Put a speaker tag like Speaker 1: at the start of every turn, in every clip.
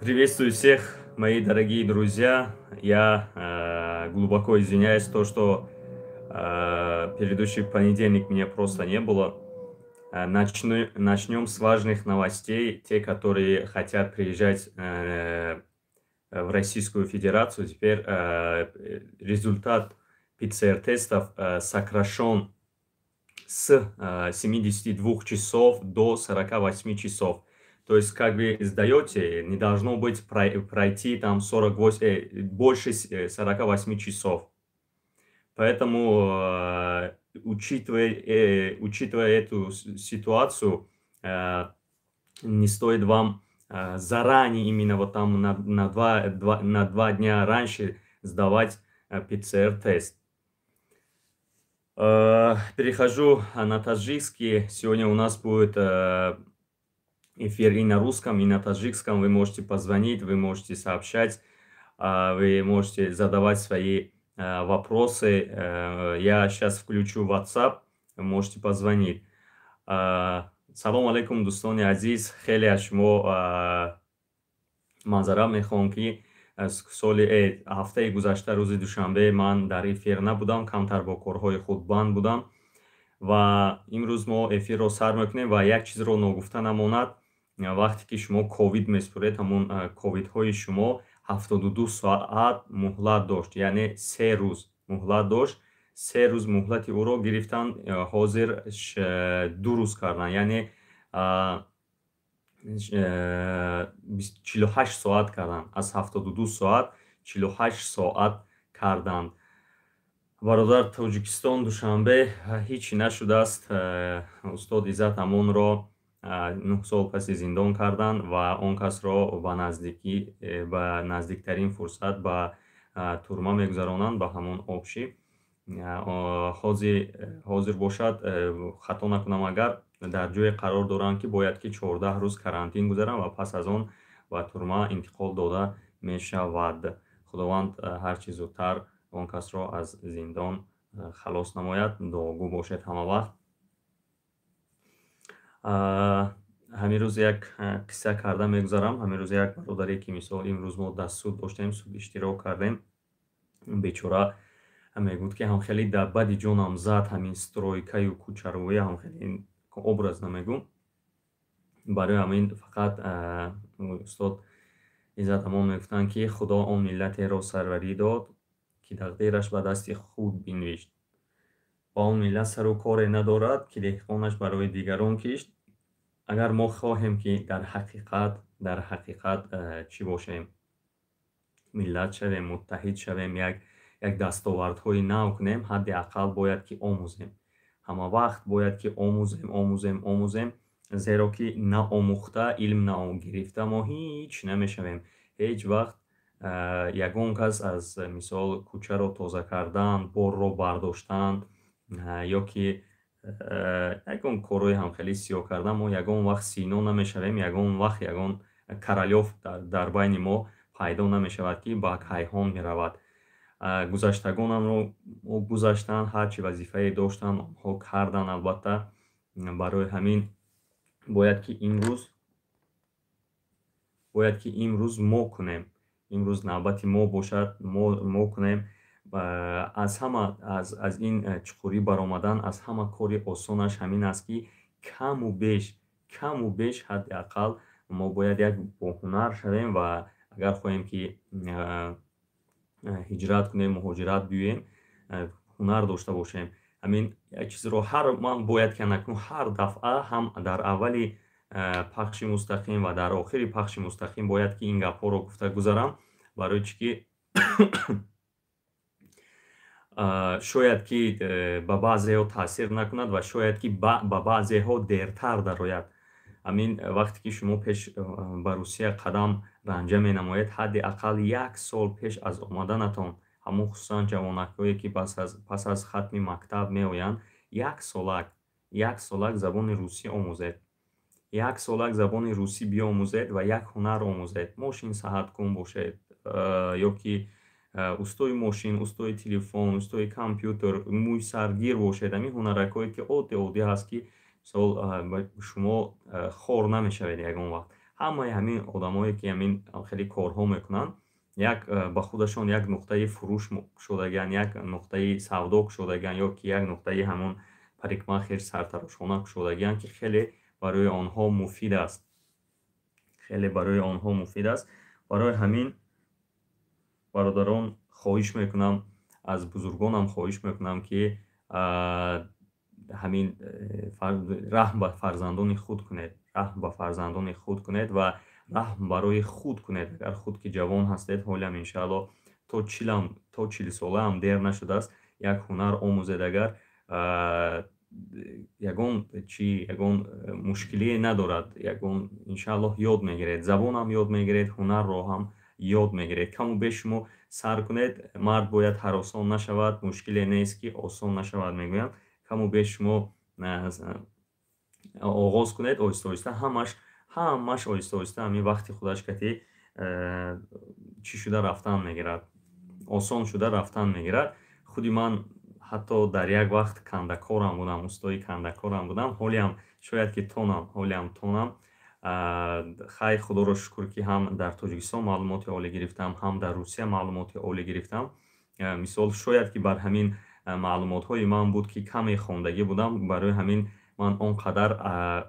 Speaker 1: Приветствую всех, мои дорогие друзья. Я глубоко извиняюсь, то, что предыдущий понедельник меня просто не было. Начнем с важных новостей. Те, которые хотят приезжать в Российскую Федерацию, теперь результат ПЦР-тестов сокращен с 72 часов до 48 часов. То есть, как вы сдаете, не должно быть пройти там 48, больше 48 часов. Поэтому, учитывая эту ситуацию, не стоит вам заранее, именно вот там на 2 дня раньше сдавать ПЦР-тест. Перехожу на таджикский. Сегодня у нас будет эфир и на русском, и на таджикском. Вы можете позвонить, вы можете сообщать, вы можете задавать свои вопросы. Я сейчас включу WhatsApp, вы можете позвонить. Салом алейкум, дӯстони азиз. Хеле аз шумо маъзарат мехоҳам, ки соли ҳафтаи гузашта рӯзи душанбе ман дар эфир набудам, камтар бо корҳои худ банд будам ва имрӯз мо эфирро сар мекунем. Ва як чизро ногуфта намонад: вақте ки шумо ковид меспуред, ҳамон ковидҳои шумо 72 соат муҳлат дошт, яъне 3 рӯз муҳлат дошт. 3 рӯз муҳлати ӯро гирифтанд, ҳозир 2 рӯз карданд, яъне 48 соат карданд. Аз 72 соат 48 соат карданд. Бародар, Тоҷикистон, Душанбе ҳичи нашудааст. Устод Иззат Амонро 9 сол паси зиндон карданд ва он касро ба наздикӣ, ба наздиктарин фурсат ба турма мегузаронанд, ба ҳамон общий. Ҳозир бошад, хато накунам агар, дар ҷое қарор доранд, ки бояд ки 14 рӯз карантин гузаранд ва пас аз он ба турма интиқол дода мешавад. Худованд ҳарчи зудтар он касро аз зиндон халос намояд. Дуогӯ бошед ҳама вақт. Ҳамин рӯз як қисса карда мегузарам. Ҳамин рӯз як бародаре, ки мисол имрӯз мо дар суд доштем, суд иштирок кардем, бечора мегӯфт, ки ҳам хеле дар бади ҷонам зад ҳамин стройкаю кӯчаровӣ, ҳам хеле образно мегӯм. Барои ҳамин фақат устод Иззат Амон мегуфтанд, ки Худо он миллатеро сарварӣ дод, ки тақдираш ба дасти худ бинвишт, ва он миллат сару коре надорад, ки деҳқонаш барои дигарон кишт. Агар мо хоҳем, ки дар ҳақиқат чӣ бошем, миллат шавем, муттаҳид шавем, як дастовардҳои нав кунем, ҳадди ақал бояд ки омӯзем. Ҳама вақт бояд ки омӯзем, омӯзем, омӯзем, зеро ки наомӯхта, илм нагирифта мо ҳеҷ намешавем. Ҳеҷ вақт ягон кас аз мисол кӯчаро тоза кардан, борро бардоштан ё ки ягон корҳои ҳамхелӣ сиёҳ кардан мо ягон вақт Сино намешавем. Ягон вақт ягон Королёв дар байни мо пайдо намешавад, ки ба кайҳон меравад. Гузаштагонамро гузаштанд, ҳарчи вазифае доштанд, онҳо карданд, албатта. Барои ҳамин бояд ки имрӯз мо кунем. Имрӯз навбати мо бошад, мо кунем. Аз ҳама аз ин чуқурӣ баромадан, аз ҳама кори осонаш ҳамин аст, ки каму беш ҳадди ақал мо бояд як боҳунар шавем. Ва агар хоҳем, ки ҳиҷрат кунем, муҳоҷират биёем, ҳунар дошта бошем. Ҳамин як чизро ҳар ман бояд ки накунам, ҳар дафъа ҳам дар аввали пахши мустақим ва дар охири пахши мустақим бояд ки ин гапҳоро гуфта гузарам. Барои чӣ ки шояд ки ба баъзеҳо таъсир накунад ва шояд ки ба баъзеҳо дертар дарояд. Ҳамин вақте ки шумо пеш ба Русия қадам ранҷа менамоед, ҳадди ақал як сол пеш аз омаданатон, ҳамон хусусан ҷавонакҳое, ки пас аз хатми мактаб меоянд, як солак, як солак забони русӣ омӯзед. Як солак забони русӣ биомӯзед ва як ҳунар омӯзед. Мошин саҳаткун бошед ё ки устои мошин, устои телефон, устои компютер, мӯйсаргир бошед. Ҳамин ҳунаракҳое, ки оддӣ оддӣ ҳаст, ки мисол шумо хор намешавед ягон вақт. Ҳамаи ҳамин одамое, ки ҳамин хеле корҳо мекунанд, як ба худашон як нуқтаи фурӯш кушодагианд, як нуқтаи савдо кушодагианд ё ки як нуқтаи ҳамон парикмахер, сартарошхона кушодагианд, ки хеле барои онҳо муфид аст, хеле барои онҳо муфид аст. Барои ҳамин, бародарон, хоҳиш мекунам, аз бузургонам хоҳиш мекунам, ки ҳамин раҳм ба фарзандони худ кунед, раҳм ба фарзандони худ кунед ва раҳм барои худ кунед. Агар худ ки ҷавон ҳастед, ҳолиам иншаалло то 40 солаам дер нашудааст, як ҳунар омӯзед. Агар ягон чи, ягон мушкилие надорад, ягон иншааллоҳ ёд мегиред, забонам ёд мегиред, ҳунарро ҳам ёд мегиред. Каму беш шумо сар кунед. Мард бояд ҳаросон нашавад, мушкиле нест, ки осон нашавад, мегӯянд. Каму беш шумо оғоз кунед, оҳиста оҳиста ҳамаш, ҳамаш оҳиста оҳиста ҳамин вақти худаш кати чӣ шуда рафтан мегирад, осон шуда рафтан мегирад. Худи ман ҳатто дар як вақт кандакорам будам, устои кандакорам будам. Ҳолиам шояд ки тонам, ҳолиам тонам. Хай, худоро шукр, ки ҳам дар Тоҷикистон маълумоти олӣ гирифтам, ҳам дар Русия маълумоти олӣ гирифтам. Мисол, шояд ки бар ҳамин маълумотҳои ман буд, ки каме хондагӣ будам, барои ҳамин ман он қадар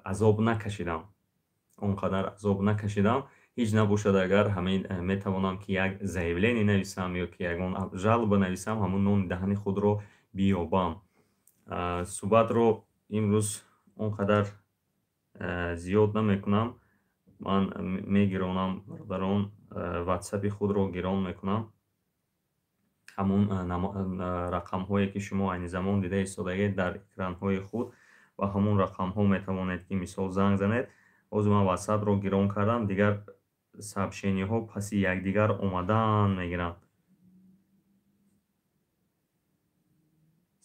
Speaker 1: азоб накашидам, он қадар азоб накашидам. Ҳеҷ набошад, агар ҳамин метавонам, ки як заявление нависам ё ки ягон жалоба нависам, ҳамун нони даҳани худро биёбам. Суҳбатро имрӯз он қадар зиёд намекунам. Ман мегиронам, бародарон, ватсапи худро гирон мекунам. Ҳамун рақамҳое, ки шумо айни замон дида истодагед дар экранҳои худ, ба ҳамун рақамҳо метавонед, ки мисол занг занед. Ҳозир ман ватсапро гирон кардам, дигар сообщениҳо паси якдигар омадан мегиранд.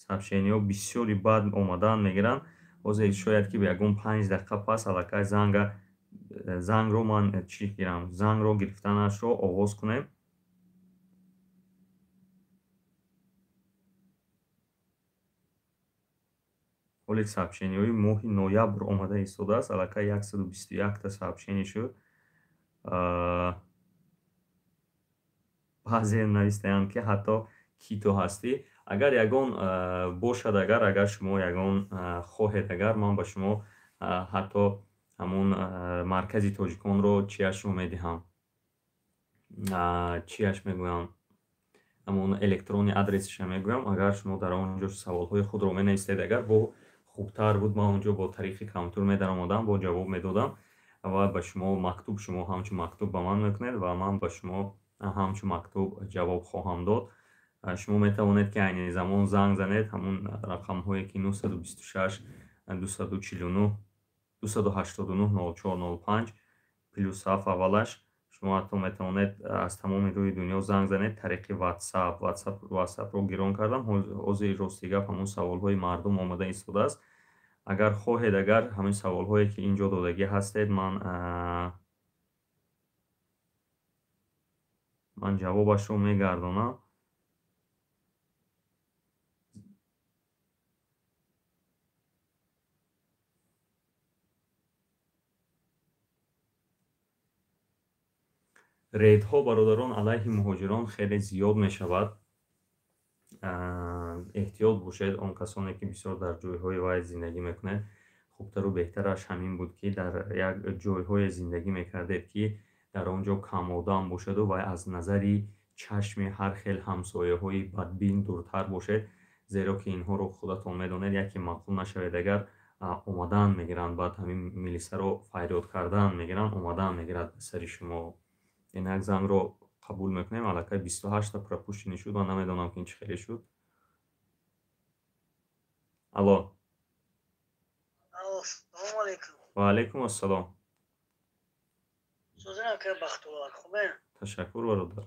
Speaker 1: Сообщениҳо бисёри бад омадан мегиранд. Ҳозир шояд ки ягон 5 дақиқа пас аллакай зангро ман чӣ гирам, зангро гирифтанашро оғоз кунем. Ҳоли сообщениҳои моҳи ноябр омада истодааст, аллакай 121-та сообщение шуд. Баъзе навистаанд, ки ҳатто ки ту ҳастӣ. Агар ягон бошад, агар шумо ягон хоҳед, агар ман ба шумо ҳатто ҳамун маркази тоҷиконро чиашро медиҳам, чиаш мегӯям, ҳамун электронный адресиша мегӯям. Агар шумо дар он ҷо саволҳои худро менавистед, агар бо хубтар буд, ман он ҷо бо тариқи компютер медаромадам, бо ҷавоб медодам ва ба шумо мактуб, шумо ҳамчун мактуб ба ман мекунед ва ман ба шумо ҳамчун мактуб ҷавоб хоҳам дод. Шумо метавонед, ки айни замон занг занед ҳамун рақамҳое, ки 926 249 289 04 05, +7 аввалаш. Шумо ҳатто метавонед аз тамоми рӯи дунё занг занед тариқи ватсап. Ватсапро гирон кардам. Ҳозир, рости гап, ҳамун саволҳои мардум омада истодааст. Агар хоҳед, агар ҳамин саволҳое, ки ин ҷо додагӣ ҳастед, ман ҷавобашро мегардонам. Рейдҳо, бародарон, алайҳи муҳоҷирон хеле зиёд мешавад. Эҳтиёт бошед, он касоне, ки бисёр дар ҷойҳои вай зиндагӣ мекунед. Хубтару беҳтараш ҳамин буд, ки дар як ҷойҳое зиндагӣ мекардед, ки дар он ҷо камодам бошаду вай аз назари чашми ҳар хел ҳамсояҳои бадбин дуртар бошед, зеро ки инҳоро худатон медонед, яке маъқул нашавед, агар омадан мегиранд, баъд ҳамин милисаро фарёд кардан мегиранд, омадан мегирад ба сари шумо. Инак, зангро қабул мекунем. Аллакай 28-та пропущенный шуд, ман намедонам, ки ин чӣ хеле шуд. Алло.
Speaker 2: Ассалому алайкум.
Speaker 1: Ва алайкум ассалом.
Speaker 2: Созин, ака Бахтовар, хубе?
Speaker 1: Ташаккур, бародар.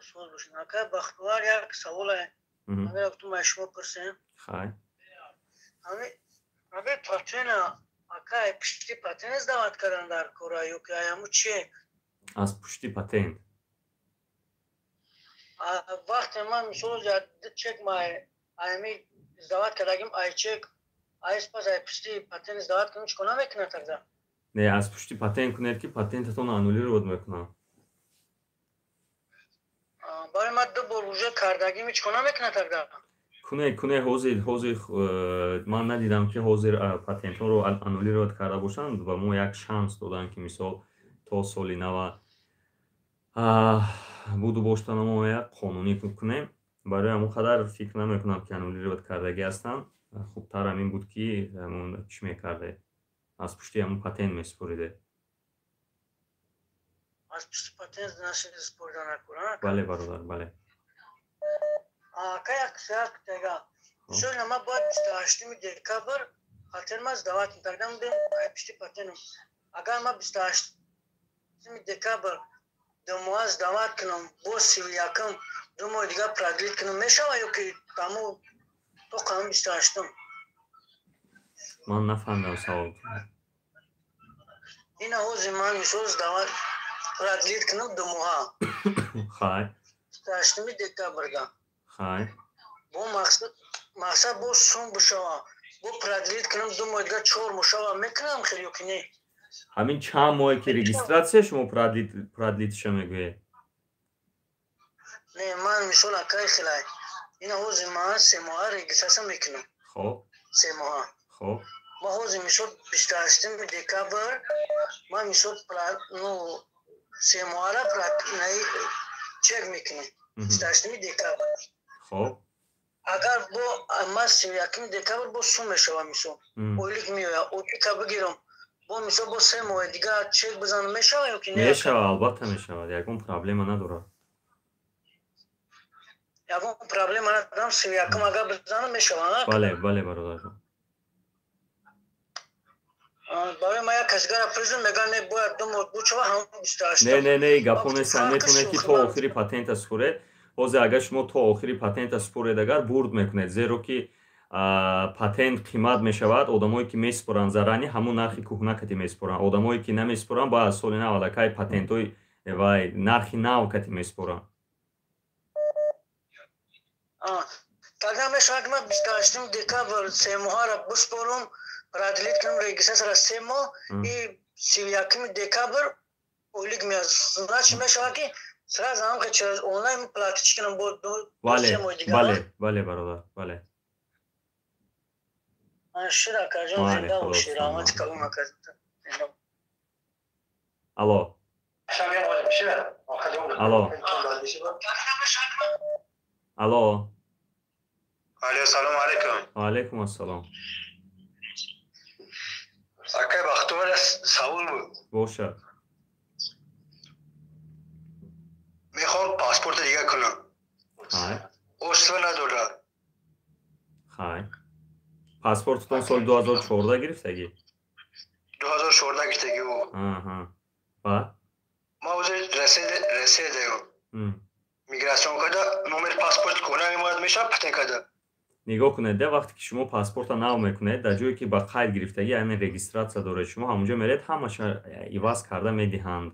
Speaker 2: Соз бошед, ака Бахтовар. Як саволе агар ту ма шумо пурсем.
Speaker 1: Хай.
Speaker 2: Ами патена, ака, пушти патент сдавать кардан дар кора ё ки аяму чек?
Speaker 1: Аз пушти патент.
Speaker 2: Вақте ман мисол чек ма аями сдавать кардагим, ай чек, ай пас ай пушти патент сдавать кунем, чикор намекунад тогда?
Speaker 1: Не, аз пушти патент кунед, ки патентатон аннулировать мекунам.
Speaker 2: Барои ман ду бор уже кардагим, ҳеч кор намекунад тогда?
Speaker 1: Куне, куне, ҳозир ман надидам, ки ҳозир патентҳоро аннулировать карда бошанд ва мо як шанс доданд, ки мисол то соли нава буду боштанамо як қонунӣ кунем. Барои ҳамон қадар фикр намекунам, ки аннулировать кардагӣ ҳастанд. Хубтар ҳамин буд, ки ҳамон чӣ мекардед, аз пушти ҳамон патент месупоридед.
Speaker 2: Аз пушти патент спорида накунам?
Speaker 1: Бале, бародар, бале.
Speaker 2: Ака, як як тега мисол, ма бояд 28-уми декабр патент ма сдавать, тогда мудем ай пушти патентам. Агар ма 28-уми декабр 2 моҳа сдавать кунам, бо 31-м 2 моҳи дигар продлить кунам, мешава ё ки таму то қанун 28-ум?
Speaker 1: Ман нафаҳмидам савол.
Speaker 2: Ина ҳозир ман мисол сдавать, продлить кунам 2 моҳа.
Speaker 1: Хай.
Speaker 2: 28-уми декабрда.
Speaker 1: Хай.
Speaker 2: Бо мақсад бо сум бишава, бо продлить кунам 2 моҳи дигар, 4 моҳ шава, мекунам хел ё ки не?
Speaker 1: Ҳамин чанд моҳе ки регистрация шумо продлить ша мегӯед?
Speaker 2: Не, ман мисол, акай, хелай, ина ҳозир ман 3 моҳа регистрация мекунам.
Speaker 1: Хоб.
Speaker 2: 3 моҳа.
Speaker 1: Хоб.
Speaker 2: Ма ҳозир мисол 28-уми декабр ман мисол ну 3 моҳара чек мекунам 28-уми декабр.
Speaker 1: Хоб.
Speaker 2: Агар бо ма 31-уми декабр бо сум мешава, мисол ойлик меояд, ойлика бигирам, бо мисол бо 3 моҳи дигар чек бизанам, мешава ё ки не?
Speaker 1: Мешава, албатта мешавад, ягон проблема надорад.
Speaker 2: Ягон проблема надорам, 31-ум агар бизанам, мешава?
Speaker 1: Бале, бале, бародарҷон.
Speaker 2: Барои ман як касгара призм мегӯяд, не, бояд 2 моҳ бучава, ҳамон 28.
Speaker 1: Не, не, не, гапо нест, метавонед, ки то охири патента супоред. Ҳозир агар шумо то охири патента супоред, агар бурд мекунед, зеро ки патент қимат мешавад. Одамое ки месупоранд заранее, ҳамон нархи кӯҳна кати месупоранд. Одамое ки намесупоранд, баъд аз соли нав аллакай патентҳои вай нархи нав кати месупоранд.
Speaker 2: Тогда мешавад, ки ман 28-уми декабр 3 моҳаро биспорум, продлить кунам регистрация ра 3 моҳ и 31-уми декабр ойлик меяд, значит мешавад, ки сразу ҳам через онлайн платить кунам бо
Speaker 1: Бале.
Speaker 2: 3 моҳи дигар?
Speaker 1: Бале, бале, бародар, бале.
Speaker 2: Шир, акаҷон, зинда бошӣ, раҳмати калон, ака.
Speaker 1: Алло, алло, алло.
Speaker 3: Алло, салому алайкум.
Speaker 1: Ва алайкум ассалом.
Speaker 3: Акай Бахтовар, савол буд.
Speaker 1: Бошад.
Speaker 3: Мехоҳам паспорти дига кунам.
Speaker 1: Хай.
Speaker 3: Отчество надорад.
Speaker 1: Хай, паспортатон соли 2014 гирифтагӣ?
Speaker 3: 2014 гирифтагӣ.
Speaker 1: Аҳа, ва?
Speaker 3: Ма ҳозир Россиядаем. Миграция карда, номер паспорт кӯҳна мемонад, мешавад патент карда?
Speaker 1: Нигоҳ кунед, де, вақте ки шумо паспорта нав мекунед, дар ҷое ки ба қайд гирифтагӣ, ҳамин регистрация доред шумо, ҳамонҷо меред, ҳамаша иваз карда медиҳанд.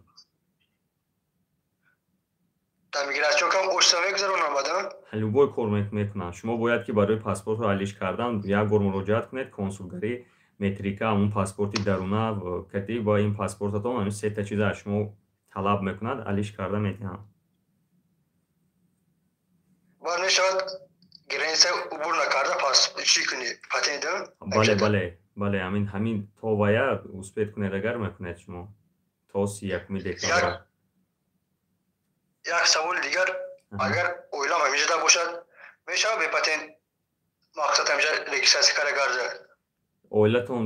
Speaker 3: Дар миграция кам отчество мегузаронам баъдан?
Speaker 1: Любой кор мекунанд. Шумо бояд ки барои паспортро алиш кардан як бор муроҷиат кунед консулгарӣ, метрика, ҳамон паспорти даруна кати ба ин паспортатон, ҳамин сета чиза аз шумо талаб мекунад, алиш карда медиҳанд.
Speaker 3: Баъд мешавад граница убур накарда пас чӣ кунӣ, патент?
Speaker 1: Бале, бале, бале, ҳамин то вая успеть кунед, агар мекунед шумо то 31-уми декабр.
Speaker 3: Як саволи дигар: агар оилам ҳаминҷода бошад, мешавад бепатент, мақсад ҳаминҷа регистрация карда гарда?
Speaker 1: Оилатон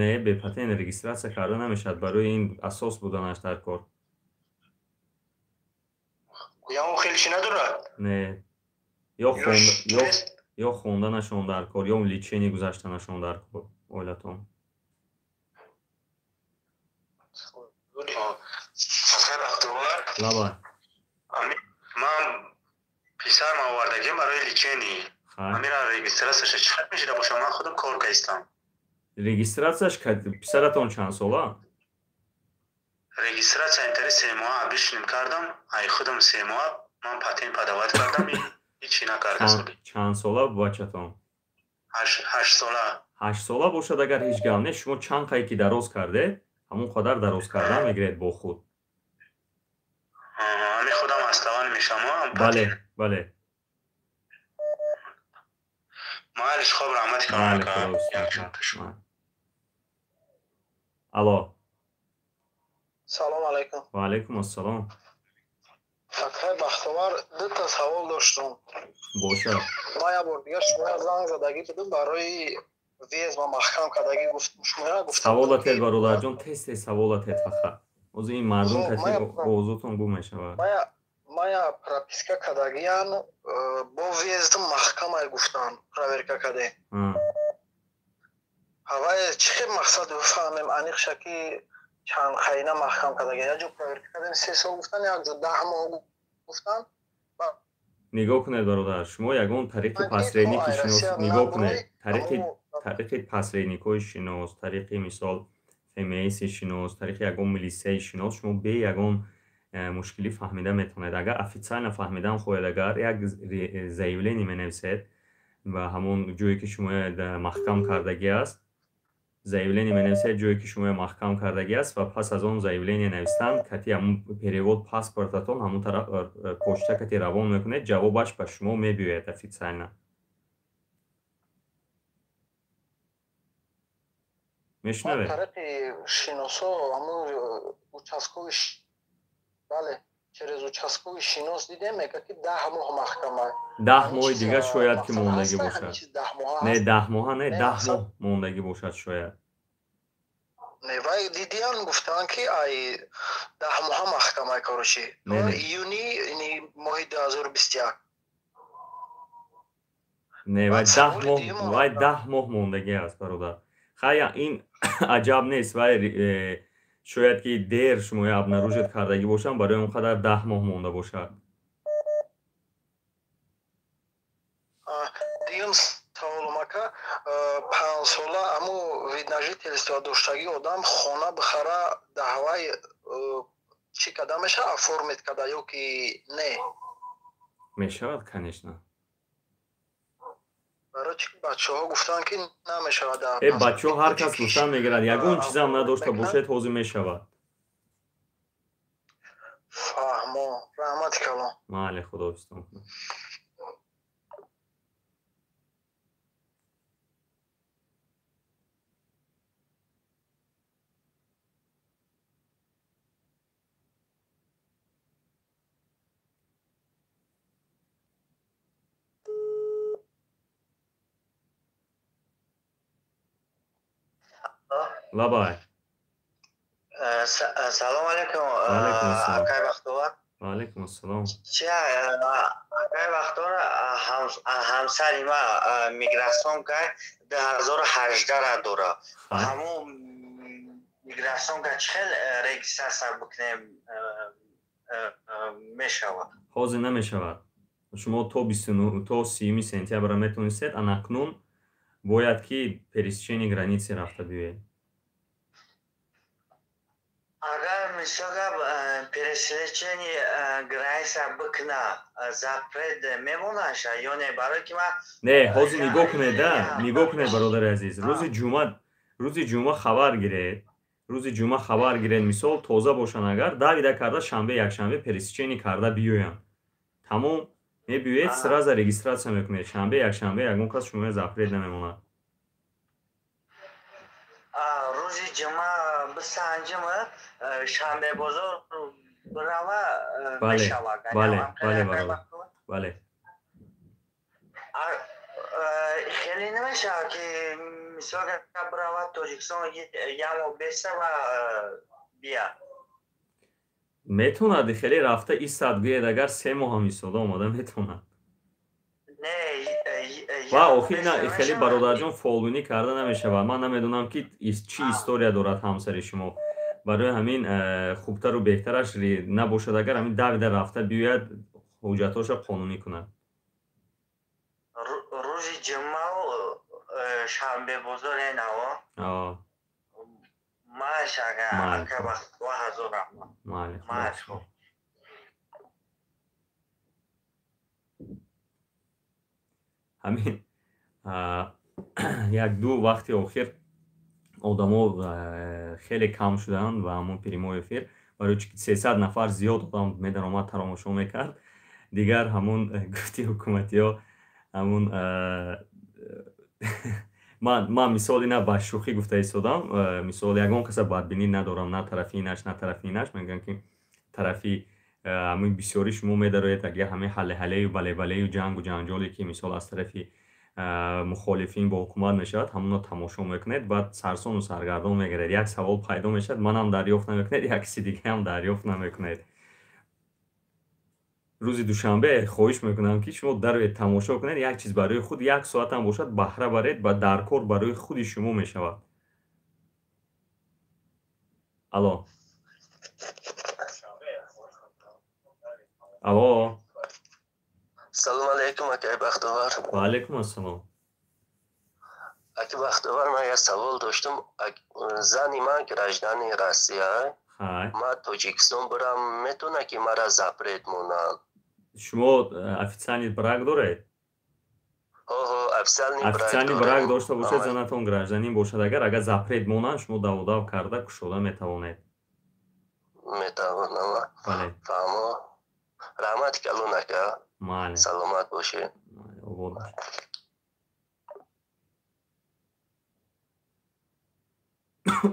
Speaker 1: не, бепатент регистрация карда намешавад, барои ин асос буданаш дар кор.
Speaker 3: Ягон хеле чӣ надорад?
Speaker 1: Не, ё хонданашон дар кор, ё лечение гузаштанашон дар кор оилатон. Лаба.
Speaker 3: Ман писарам овардагим барои лечение, ҳамира регистрация ша чӣ қадр мешида бошам? Ман худам кор кайстам.
Speaker 1: Регистрация ш писаратон чанд сола?
Speaker 3: Регистрация интери 3 моҳа обещанным кардам, ай худам 3 моҳа ман патент подавать кардам, ҳичи накарда.
Speaker 1: Чанд сола бачатон?
Speaker 3: 8 сола.
Speaker 1: 8 сола бошад агар, ҳеҷ гап не. Шумо чанд қай ки дароз кардед, Ҳамон қадар дароз кардан мегиред бо худ.
Speaker 3: Ҳамин худам основание мешавам?
Speaker 1: Бале, бале.
Speaker 3: Майлиш, хоб, раҳмати.
Speaker 1: Алло.
Speaker 2: Салом алайкум.
Speaker 1: Ва алайкум ассалом.
Speaker 2: Акай Бахтовар, дута савол доштум.
Speaker 1: Бошад.
Speaker 2: Ман як бор дигар шумоя занг задагӣ будум, барои въезд ва маҳкам кардагӣ шумоя гуфтам.
Speaker 1: Саволатед, бародарҷон, тез тез саволатед, фақат ози ин мардум каси овозотон гум мешавад.
Speaker 2: Мая прописка кардагиян, бо въезд маҳкамай гуфтан, проверка кардем. Ҳавай чӣ хел мақсад бифаҳмем аниқша, ки чанд қайна маҳкам кардагиян? Як ҷо проверка кардем, 3 сол гуфтан, як ҷо 10 моҳ гуфтан.
Speaker 1: Нигоҳ кунед, бародар, шумо ягон тариқи посредники шинос, нигоҳ кунед, тариқи посредникҳои шинос, тариқи, мисол, ФМСи шинос, тариқи ягон милисияи шинос, шумо бе ягон мушкилӣ фаҳмида метавонед. Агар официально фаҳмидан хоҳед, агар як заявление менависед ба ҳамон ҷое, ки шумо маҳкам кардагӣ аст, заявление менависед ҷое, ки шумо маҳкам кардагӣ аст, ва пас аз он заявление навистан кати ҳамун перевод паспортатон ҳамун тараф почта кати равон мекунед, ҷавобаш ба шумо мебиёяд официально. Мешунавед?
Speaker 2: Тариқи шиносо, ҳамун участковый, бале, через участковый шинос дидем, мегӯяд, ки 10 моҳ маҳкама.
Speaker 1: 10 моҳи дигар шояд ки мондагӣ бошад. Не, 10 моҳа не, 10 моҳ мондагӣ бошад шояд.
Speaker 2: Не, вай дидиян, гуфтанд, ки ай 10 моҳа маҳкамай, короче, июни моҳи 2021.
Speaker 1: Не, вай 10 моҳ, вай 10 моҳ мондагӣ аст, бародар. Хая, ин аҷаб нест, вай шояд ки дер шумоя обнаружить кардагӣ бошанд, барои он қадар 10 моҳ монда бошад.
Speaker 2: Дуюм саволум, ака: 5 сола аму вид на жительство доштагӣ одам хона бихара, даҳвай чӣ карда мешава, оформить карда ё ки не?
Speaker 1: Мешавад, конечно.
Speaker 2: Барои чи бачаҳо гуфтанд, ки намешавад.
Speaker 1: Э, бачаҳо ҳар кас гуфтан мегирад, ягон чизам надошта бошед, ҳозир мешавад.
Speaker 2: Фаҳмо, раҳмати калон.
Speaker 1: Майли, худоҳофизтон кунад. Лабай.
Speaker 3: Салом алейкум, акай Бахтовар.
Speaker 1: Ва алайкум ассалом.
Speaker 3: Чи, акай Бахтовар, ҳамсари ма миграционка 2018-ра дора. Ҳамун миграционка чӣ хел регистрация бикунем мешавад?
Speaker 1: Ҳозир намешавад. Шумо то 30-уми сентябрра метавонистед, анакнун бояд ки пересечение границы рафта биёед.
Speaker 3: Агар, мисол гап, пересечение граница бикуна, запрет мемонаша ё не? Барое ки ман
Speaker 1: Не, ҳозир нигоҳ кунед, да, нигоҳ кунед, бародари азиз, рӯзи ҷумъа хабар гиред, рӯзи ҷумъа хабар гиред. Мисол, тоза бошанд агар, давида карда шанбе, якшанбе пересечение карда биёянд, тамом, мебиёед, сразу регистрация мекунед. Шанбе, якшанбе ягон кас шумо запрет намемонад.
Speaker 3: Рӯзи ҷумъа бисанҷим, шанбе бозор бирава мешавад?
Speaker 1: Бале, бале, бале.
Speaker 3: Хеле намешавад, ки мисол бирава Тоҷикистон, як моҳ беста ва бия?
Speaker 1: Метавонад, хеле рафта истад, гӯяд, агар 3 моҳам истода омода метавонад. Ва охир на, хеле, бародарҷон, фолбинӣ карда намешавад. Ман намедонам, ки чӣ история дорад ҳамсари шумо. Барои ҳамин хубтару беҳтараш набошад, агар ҳамин давида рафта биёяд, ҳуҷҷатҳоша қонунӣ кунад.
Speaker 3: Рӯзи ҷумъау шанбе бозор енаво мааш, ага ва ҳазор раҳмат.
Speaker 1: Майли.
Speaker 3: Хуб.
Speaker 1: Ҳамин як ду вақти охир Одамо хеле кам шуданд ва ҳамон прямой эфир, барои чи ки 300 нафар зиёд одам медаромад, тамошо мекард. Дигар ҳамон гуфти ҳукуматиҳо ҳамон ман мисол ина ба шӯхӣ гуфта истодам, мисол ягон каса бадбинӣ надорам, на тарафи инаш, на тарафи инаш. Мегӯям ки тарафи ҳамин бисёри шумо медароед, агар ҳамин ҳалле-ҳаллею бале-балею ҷангу ҷанҷоле ки мисол аз тарафи мухолифин бо ҳукумат мешавад, ҳамонро тамошо мекунед, баъд сарсону саргардон мегардед. Як савол пайдо мешавад, манам дарёфт намекунед, як киси дигаам дарёфт намекунед. Рӯзи душанбе хоҳиш мекунам ки шумо дароед, тамошо кунед, як чиз барои худ як соатам бошад баҳра баред ва дар кор барои худи шумо мешавад. Алло, алло.
Speaker 4: Салом алейкум, акай Бахтовар.
Speaker 1: Ва алейкум ассалом.
Speaker 4: Аки Бахтовар, ман як савол доштам. Зани ман гражданини Россия, ман Тоҷикистон бурам, метавона ки мара запрет монанд?
Speaker 1: Шумо официальный брак доред?
Speaker 4: Официальный
Speaker 1: брак дошта бошед, занатон гражданин бошад, агар запрет монанд, шумо даводав карда кушода метавонед.
Speaker 4: Метавонам. Фаҳмо. Раҳмат калон ака.
Speaker 1: Майли.
Speaker 4: Саломат бошед.
Speaker 1: Обод бошед.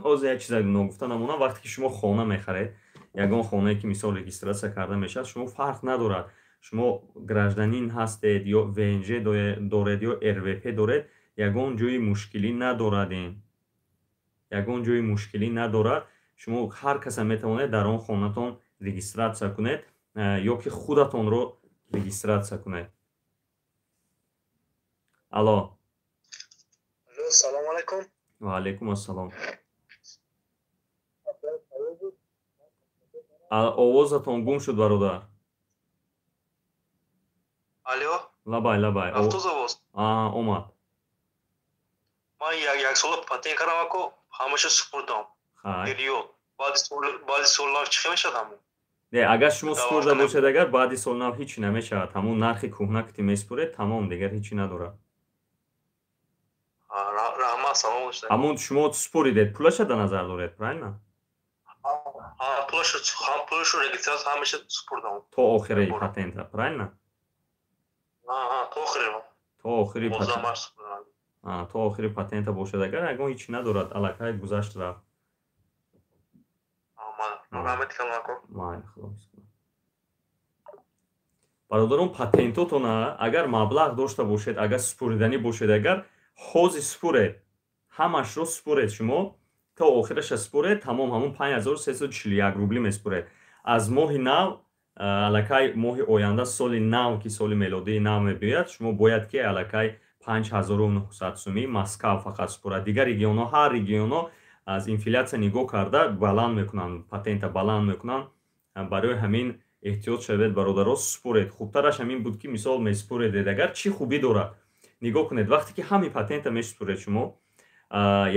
Speaker 1: Оз як чизе ногуфта намонам, вақте ки шумо хона мехаред, ягон хонае ки мисол регистрация карда мешавад, шумо фарқ надорад, шумо гражданин ҳастед ё ВНЖ доред ё РВП доред, ягон ҷои мушкилӣ надорад, ин ягон ҷои мушкилӣ надорад. Шумо ҳар каса метавонед дар он хонатон регистрация кунед ё ки худатонро регистрация кунед. Алло.
Speaker 2: Салом алайкум.
Speaker 1: Ва алайкум ассалом. Овозатон гум шуд, бародар.
Speaker 2: Алло.
Speaker 1: Лабай, лабай.
Speaker 2: Рафтоз овоз?
Speaker 1: Омад.
Speaker 2: Ман як сола патент кардам, ако ҳамаша супурдам. Период. Баъди соли нав чӣ мешавад ҳамон?
Speaker 1: Не, агар шумо супурда бошед, агар баъди соли нав ҳичи намешавад. Ҳамон нархи кӯҳна ки месупуред, тамом, дигар ҳичи надорад.
Speaker 2: Раҳмат, салом бошед.
Speaker 1: Ҳамон шумо супуридед, пулаша дар назар доред, правильно?
Speaker 2: Пулашу регистрация ҳамаша супурдам.
Speaker 1: То охири патента, правильно?
Speaker 2: То охири.
Speaker 1: То охири патента. То охири патента бошад, агар ягон ҳичи надорад, аллакай гузашт рафт. Бародарон, патентотона агар маблағ дошта бошед, агар супуриданӣ бошед, агар ҳози супуред, ҳамашро супуред, шумо то охираша супуред, тамом, ҳамон 5341 рубли месупуред. Аз моҳи нав, аллакай моҳи оянда, соли нав ки соли мелодии нав мебиёяд, шумо бояд ки аллакай 5900 сумӣ Москав фақат супурад. Дигар регионҳо, ҳар регионҳо аз инфляция нигоҳ карда баланд мекунанд, патента баланд мекунанд. Барои ҳамин эҳтиёт шавед, бародаро, супуред. Хубтараш ҳамин буд ки мисол месупуредед. Агар чӣ хубӣ дорад? Нигоҳ кунед, вақте ки ҳамин патента месупуред шумо,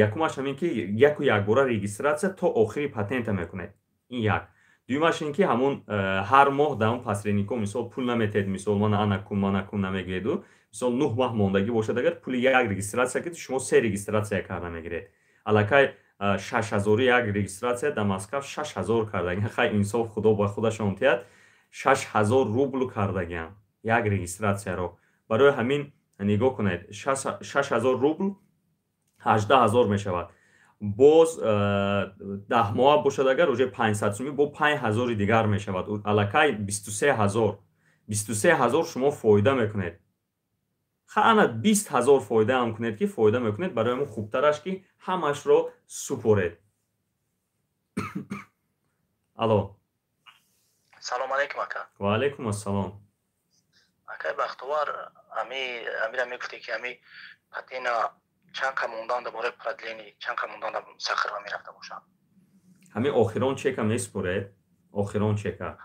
Speaker 1: якумаш ҳамин ки яку якбора регистрация то охири патента мекунед. Ин як. Дуюмаш ин ки ҳамон ҳар моҳ дар он посредникҳо мисол пул наметед, мисол мана ана кун, мана кун намегӯеду. Мисол 9 моҳ мондагӣ бошад, агар пули як регистрация ки шумо 3 регистрация карда мегиред. Аллакай 6000 як регистрация дар Москав 6000 кардагиан. Хай, инсоф худо ба худашон тиҳад, 6000 рубл кардагиан як регистрацияро. Барои ҳамин нигоҳ кунед, 6000 рубл 18000 мешавад. Боз 10 моҳ бошад, агар уже 500 сумӣ бо 5000 дигар мешавад. Аллакай 23000. 23000 шумо фоида мекунед. Ха, ана 20000 фоида ҳам кунед ки фоида мекунед. Барои ҳамон хубтараш ки ҳамашро супоред. Алло.
Speaker 2: Салом алейкум, ака.
Speaker 1: Ва алейкум ассалом.
Speaker 2: Акай Бахтовар, амира мегуфте ки ами патена чанд қа мондан дар бораи продление, чанд қа мондан дар Сахарова мерафта бошад?
Speaker 1: Ҳамин охирон чека месупоред, охирон чека.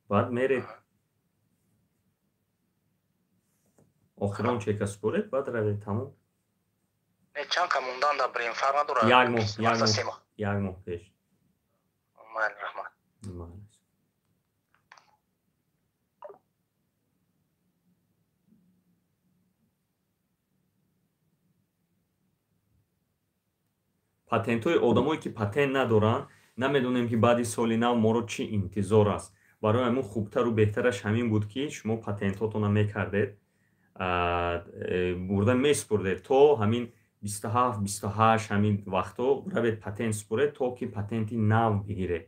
Speaker 1: Баъд меред. Охирон чека супоред, баъд равед, тамом.
Speaker 2: Не, чанд қа мондан дар брем фарқ надорад?
Speaker 1: Як моҳ, як моҳ, як моҳ пеш.
Speaker 2: Майли, раҳмат.
Speaker 1: Майли. Патентҳои одамое ки патент надоранд, намедонем ки баъди соли нав моро чӣ интизор аст. Барои ҳамин хубтару беҳтараш ҳамин буд, ки шумо патентҳотонро мекардед, бурда месупурдед то ҳамин 27, 28 ҳамин вақтҳо равед патент супуред, то ки патенти нав бигиред.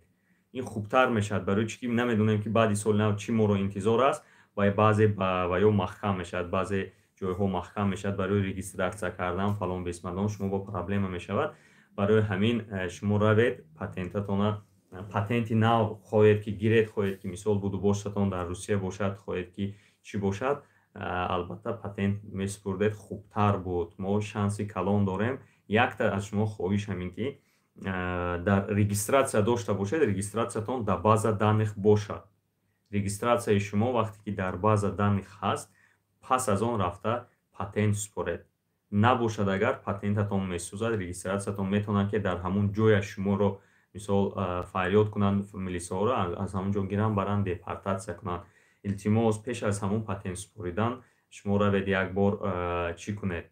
Speaker 1: Ин хубтар мешавад, барои чӣ ки намедонем ки баъди соли нав чӣ моро интизор аст ва баъзе ва ё маҳкам мешавад, баъзе ҷойҳо маҳкам мешавад барои регистрация кардан, фалон бесмадон шумо бо проблема мешавад. Барои ҳамин шумо равед патентатона, патенти нав хоҳед ки гиред, хоҳед ки мисол будубоштатон дар Русия бошад, хоҳед ки чӣ бошад, албатта патент месупурдед хубтар буд. Мо шанси калон дорем. Якта аз шумо хоҳиш ҳамин ки дар регистрация дошта бошед, регистрациятон дар база данных бошад. Регистрацияи шумо вақте ки дар база данных ҳаст, пас аз он рафта патент супоред. Набошад агар патентатон месӯзад, регистрациятон метавонанд ки дар ҳамун ҷоя шуморо мисол фарёд кунанд, милисаҳоро аз ҳамун ҷо гиранд, баранд депортатсия кунанд. Илтимос, пеш аз ҳамун патент супоридан шумо равед як бор чӣ кунед,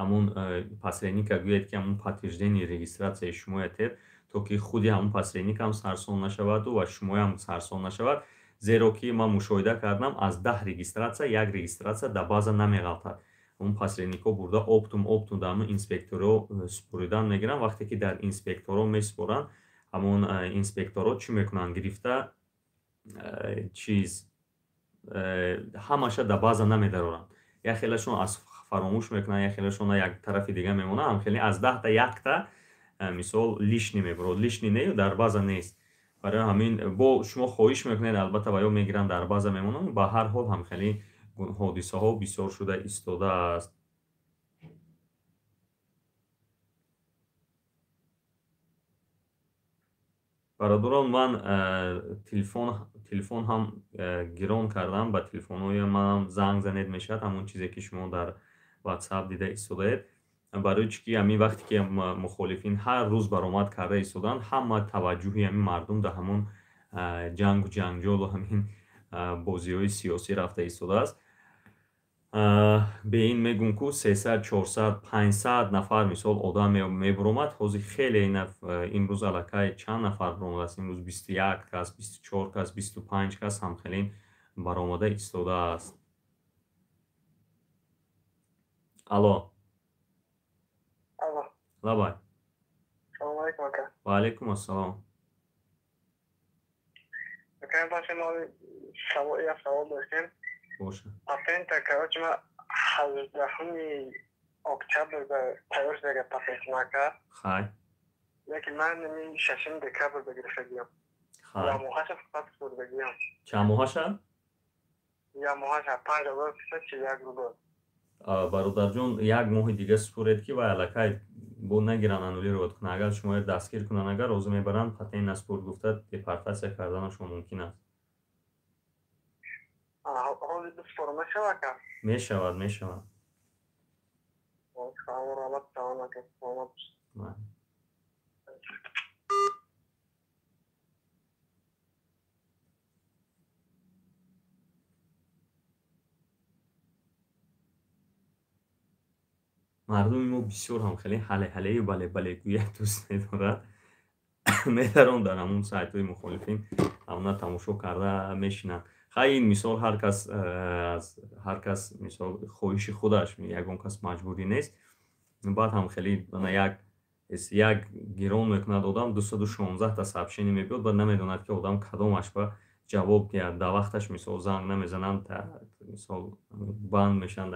Speaker 1: ҳамун посредника гӯед ки ҳамун подтверждение регистрацияи шумоя тед, то ки худи ҳамун посредникам сарсон нашаваду ва шумоям сарсон нашавад. Зеро ки ман мушоҳида кардам, аз 10 регистрация як регистрация дар база намеғалтад. Ҳамун посредникҳо бурда оптум оптум дар ҳамун инспекторҳо супоридан мегиранд. Вақте ки дар инспекторҳо месупоранд, ҳамун инспекторҳо чӣ мекунанд? Гирифта чиз ҳамаша дар база намедароранд. Як хелашон аз фаромӯш мекунанд, як хелашон як тарафи дига мемонанд. Ҳамхеле аз 10та якта мисол лишний мебурад. Лишний не, дар база нест. Барои ҳамин бо шумо хоҳиш мекунед, албатта ва ё мегиранд дар база мемонанд. Ба ҳар ҳол ҳамхеле ҳодисаҳо бисёр шуда истодааст. Бародарон, ман телефон ҳам гирон кардам, ба телефонҳои манам занг занед мешавад, ҳамон чизе ки шумо дар WhatsApp дида истодаед. Барои чӣ ки ҳамин вақте ки мухолифин ҳар рӯз баромад карда истоданд, ҳама таваҷҷӯҳи ҳамин мардум дар ҳамон ҷангу ҷанҷолу ҳамин бозиҳои сиёсӣ рафта истодааст. Бе ин мегӯм ку 300, 400, 500 нафар мисол одам мебуромад. Ҳозир хеле имрӯз аллакай чанд нафар баромадааст? Имрӯз 21 кас, 24 кас, 25 кас ҳамхелин баромада истодааст. Алло.
Speaker 2: Алло.
Speaker 1: Лабай.
Speaker 2: Салом алейкум ака.
Speaker 1: Ва алейкум ассалом.
Speaker 2: Ака, баша мо як савол доштем.
Speaker 1: Боша.
Speaker 2: Патента, короче, ма 18 октябр ба тайёр шудага патентим ака.
Speaker 1: Хай.
Speaker 2: Лекин ман ҳамин 6 декабр ба гирифтагиям.
Speaker 1: Хай.
Speaker 2: Я моҳаша фақат супурдагиям.
Speaker 1: Чанд моҳаша?
Speaker 2: Я моҳаша 5341 рубл.
Speaker 1: Бародарҷон, як моҳи дига супуред ки вай аллакай бо нагиранд, аннулировать кунанд. Агар шуморо дастгир кунанд, агар розӣ мебаранд, патент насупурд гуфта депортатсия карданашон мумкин аст.
Speaker 2: Ҳозир бисупорам мешавад ака?
Speaker 1: Мешавад, мешавад. Мардуми мо бисёр ҳам хеле ҳале-ҳалею бале-балегӯя дӯст медорад. Медарон дар ҳамун сайтҳои мухолифин ҳамона тамошо карда мешинанд. Хай, ин мисол ҳар кас аз ҳар кас мисол хоҳиши худаш, ягон кас маҷбурӣ нест. Баъд ҳам хеле як гирон мекунад одам, 216 та сообщение мебиёд, баъд намедонад ки одам кадомаш ба ҷавоб диҳад. Дар вақташ мисол занг намезананд, мисол банд мешаванд,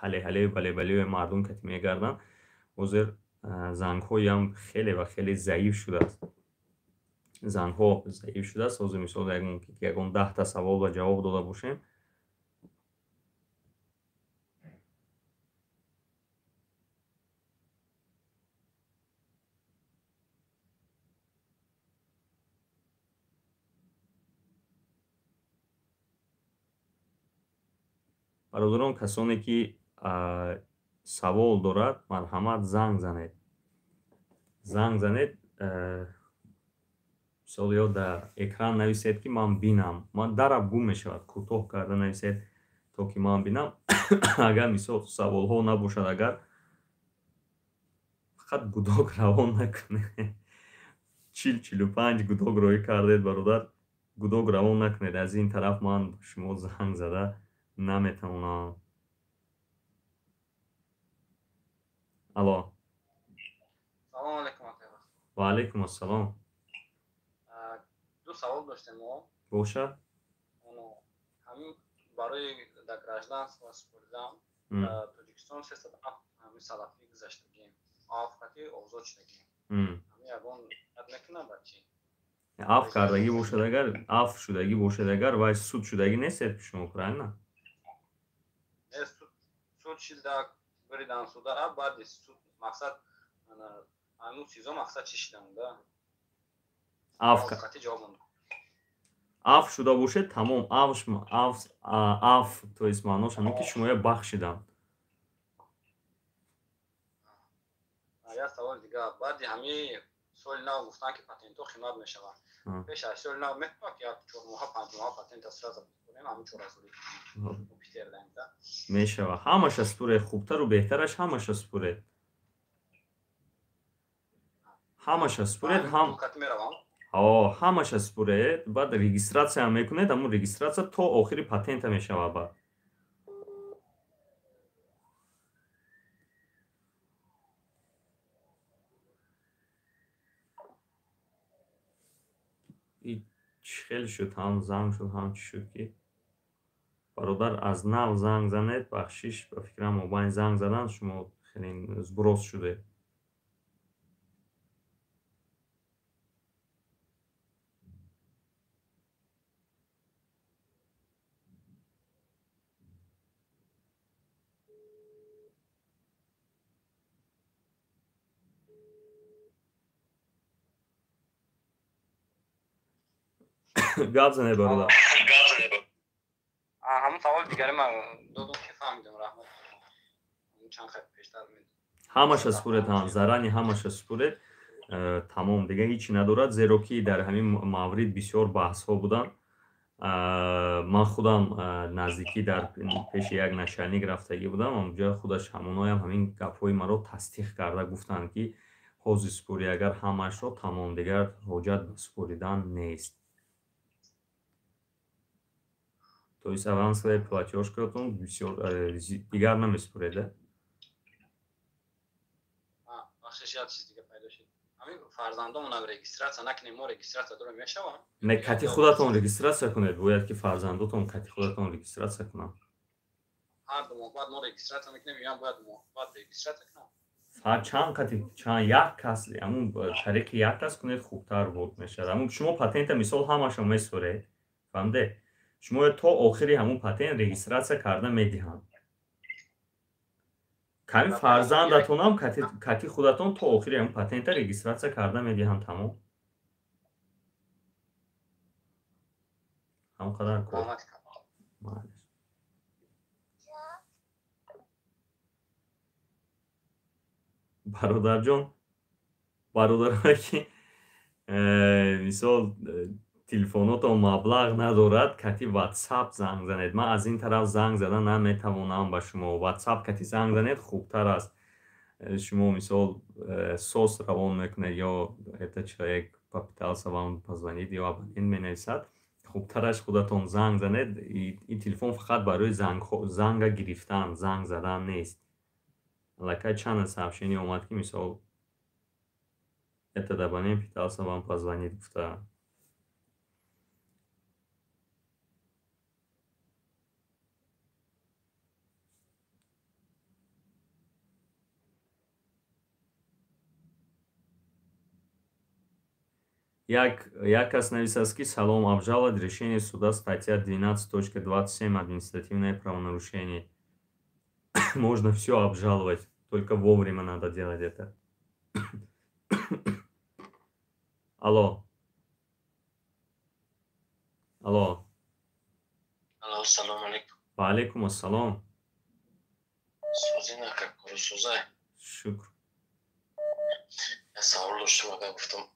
Speaker 1: ҳале-ҳалею бале-балею мардум кати мегарданд. Ҳозир зангҳоям хеле ва хеле заиф шудааст. Зангҳо заиф шудааст. Ҳозир мисол мумкин ки ягон 10та савол ба ҷавоб дода бошем. Бародарон, касоне ки савол дорад, марҳамат, занг занед. Занг занед, мисол ё дар экран нависед ки ман бинам. Ман дараб гум мешавад, кӯтоҳ карда нависед, то ки ман бинам. Агар мисол саволҳо набошад агар. Фақат гудок равон накунед. 40-45 гудок роҳӣ кардед, бародар, гудок равон накунед. Аз ин тараф ман ба шумо занг зада наметавонам. Алло.
Speaker 5: Салом алейкум.
Speaker 1: Ва алейкум ассалом.
Speaker 5: Ду савол доштем мо.
Speaker 1: Бошад.
Speaker 5: Ҳамин барои дар гражданство супоридан Тоҷикистон 307 ҳамин салафӣ гузаштагием. Афкати озод шудагием. Ҳамин ягон рад мекунад ба чӣ?
Speaker 1: Аф кардагӣ бошад агар, аф шудагӣ бошад агар, вай суд шудагӣ нестед шумо, правильно?
Speaker 5: Не, суд шида биридан суда, баъди суд мақсад ҳамун чизо мақсад чӣ шидан да?
Speaker 1: Аф шуда бошед, тамом, аф, то есть маънош ҳамин ки шумоя бахшиданд.
Speaker 5: Як саволи дигар. Баъди ҳамин соли нав гуфтанд, ки патентҳо қимат мешаванд. Пеш аз соли нав метавонад, ки як 4 моҳа, 5 моҳа патента сразу бикунем, ҳамин чорҳазорӣ Питерда?
Speaker 1: Мешавад, ҳамаша спуред, хубтару беҳтараш ҳамаша спуред, ҳамаша спуред, ҳам ҳамаша спуред, баъд регистрация мекунед, ҳамун регистрация то охири патента мешавад. Баъд чӣ хел шуд, ҳам занг шуд, ҳам чӣ шуд, ки бародар аз нав занг занед. Бахшиш, ба фикрам, мобайн занг задан шумо хеле сброс шудед. Гап занед, бародар.
Speaker 5: Ҳамун саволи дигари ман додум, ки фаҳмидам, раҳмат. Чанд хел пештар.
Speaker 1: Ҳамаша спуред, ҳам зарани ҳамаша спуред, тамом, дига ҳичи надорад, зеро ки дар ҳамин маврид бисёр баҳсҳо буданд. Ман худам наздикӣ дар пеши як начальник рафтагӣ будам, онҷа худаш ҳамоноям ҳамин гапҳои маро тасдиқ карда гуфтанд, ки ҳозир спурӣ агар ҳамаашро, тамом, дигар ҳоҷат ба спуридан нест. То есть авансовая платёжкатон бисёр дигар намеспуред, да?
Speaker 5: Бахшиш, як чиз дига пайдо шуд. Ҳамин фарзандомонам регистрация накунем, мо регистрация дорем, мешавад?
Speaker 1: Не, кати худатон регистрация кунед, бояд ки фарзандотон кати худатон регистрация кунанд.
Speaker 5: Ҳар 2 моҳ баъд мо регистрация мекунем, ям бояд моҳ баъд регистрация кунам?
Speaker 1: Чанд кати, чанд як кас, ҳамун тариқи як кас кунед, хубтар буд мешавад. Ҳамун шумо патента мисол ҳамашо месуред, фаҳмиде? Шумо то охири ҳамун патент регистрация карда медиҳанд. Ками фарзандатонам кати худатон то охири ҳамун патента регистрация карда медиҳанд, тамом. Ҳамон қадар кор. Бародарҷон, бародарое ки мисол телефонотон маблағ надорад, кати ватсап занг занед. Ман аз ин тараф занг зада наметавонам ба шумо. Ватсап кати занг занед, хубтар аст. Шумо мисол сос равон мекунед ё это человек попытался вам позвонить, ё абонент менависад. Хубтараш худатон занг занед. Ин телефон фақат барои занга гирифтан, занг задан нест. Аллакай чанд сообщение омад, ки мисол этот абонент пытался вам позвонить гуфта. Як кас нависаст, ки салом, обжаловать решение суда, статья 12.27, административное правонарушение. Можно все обжаловать, только вовремя надо делать это. Алло. Алло.
Speaker 4: Алло, салом алейкум.
Speaker 1: Ва алейкум ассалом.
Speaker 4: Сӯзина, как сӯзай?
Speaker 1: Шукр.
Speaker 4: Я савол доштам, агар гуфтам.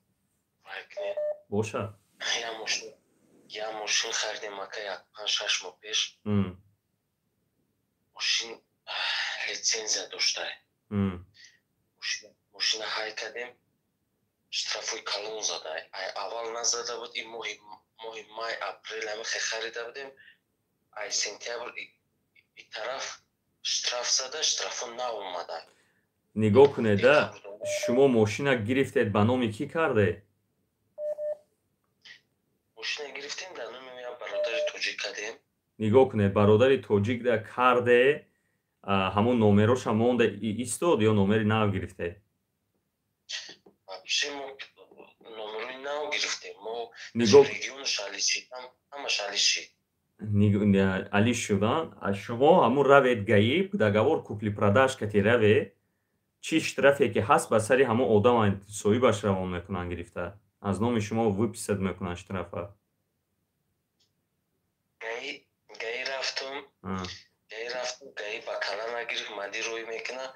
Speaker 1: Бошад.
Speaker 4: Я мошин харидем, ака, як 5-6 моҳ пеш. Мошин лицензия доштай. Мошина ҳай кардем, штрафои калон зада. Ай аввал назада буд, ин моҳи май, апрел ҳамихе харида будем. Ай сентябр и тараф штраф зада, штрафо наомада.
Speaker 1: Нигоҳ кунеда, шумо мошина гирифтед ба номи кӣ карде?
Speaker 4: Мошина гирифтем дар номи як бародари тоҷик кардем.
Speaker 1: Нигоҳ кунед, бародари тоҷик да карде, ҳамон номероша монда истод ё номери нав гирифте?
Speaker 4: Вообще мо номерои нав гирифтем. Мо регионаш алишид, ҳамаш алишид.
Speaker 1: Алиш шудан. Шумо ҳамун равед ГАИ, договор купли-продаж кати раве, чӣ штрафе ки ҳаст ба сари ҳамон одам соҳибаш равон мекунанд гирифта. Аз номи шумо выписать мекунанд штрафа.
Speaker 4: ГАИ рафтум, ГАИ ба кала нагирифт, мади рӯй мекунад.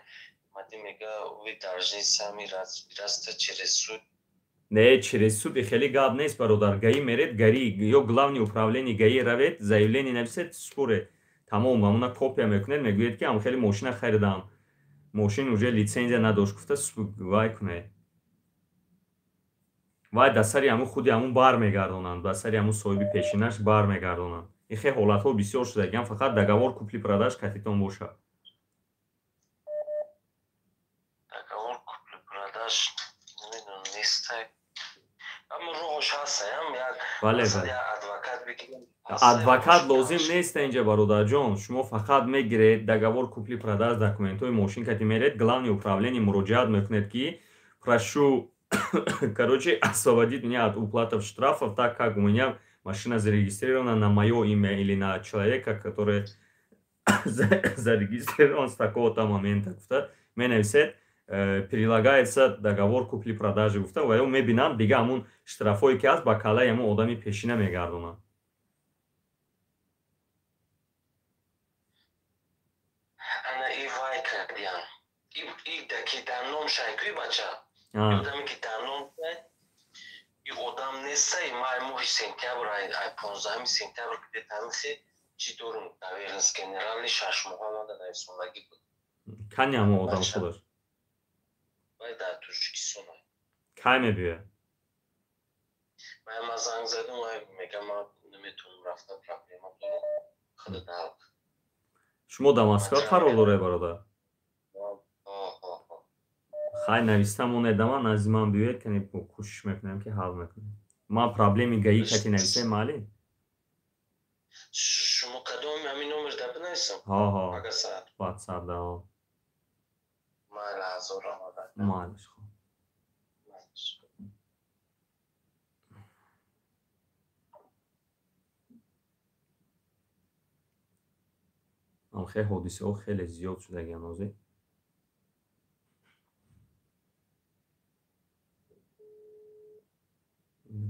Speaker 4: Мади мега, вы должны сами разбираться через суд.
Speaker 1: Не, через суд хеле гап нест, бародар. ГАИ меред, ГАИ ё главное управление ГАИ равед, заявление нависед, споре. Тамом, ҳамона копия мекунед, мегӯед ки ҳам хеле мошина харидам. Мошин уже лицензия надошт, гуфта вай кунед. Вай дар сари ҳамун худи ҳамун бармегардонанд, ба сари ҳамун соҳиби пешинаш бармегардонанд. Ин хел ҳолатҳо бисёр шудагиам, фақат договор купли-продаж катитон бошад.
Speaker 4: Договор купли-продаж намедонам, нестай. Аммо роҳш ҳаст, як
Speaker 1: бале, бале.
Speaker 4: Адвокат бигирем.
Speaker 1: Адвокат лозим нест инҷа, бародарҷон. Шумо фақат мегиред договор купли-продаж, документҳои мошин кати меред, главное управление муроҷиат мекунед ки прошу, короче, освободить меня от уплаты штрафов, так как у меня машина зарегистрирована на мое имя или на человека, который зарегистрирован с такого-то момента. Гуфта, менависед, прилагается договор купли-продажи, гуфта, ва ё мебинам, дига ҳамун штрафҳое ки ҳаст, ба калаи ҳамун одами пешина мегардонанд.
Speaker 4: Ана и вай кардиям. И даки дар ном шай, куи бача? Одаме ки дар ном шай, и одам нестай, май моҳи сентябр, ай 15 сентябр где-то ҳамихе чӣ дорум, доверенность генеральный 6 моҳа омада нависондагӣ буд.
Speaker 1: Кани ҳамон одам худаш?
Speaker 4: Вай дар Тоҷикистон.
Speaker 1: Кай мебиёяд?
Speaker 4: Вай ман занг задам, вай мега ман наметавонам рафта, проблема дорам, худат ҳал кун.
Speaker 1: Шумо дар Москва қарор доред, бародар? Хай, нависта монед, ман назди ман биёед, кани кӯшиш мекунем ки ҳал мекунем. Ман проблеми ГАИ кати нависем, майли?
Speaker 4: Шумо кадом ҳамин номер да бинависам?
Speaker 1: Ҳо, ҳо.
Speaker 4: Ага саат.
Speaker 1: WhatsApp да, ҳо.
Speaker 4: Майли, ҳазор раҳмат.
Speaker 1: Майлиш, хуб. Хеле ҳодисаҳо хеле зиёд шудагиан ҳозир.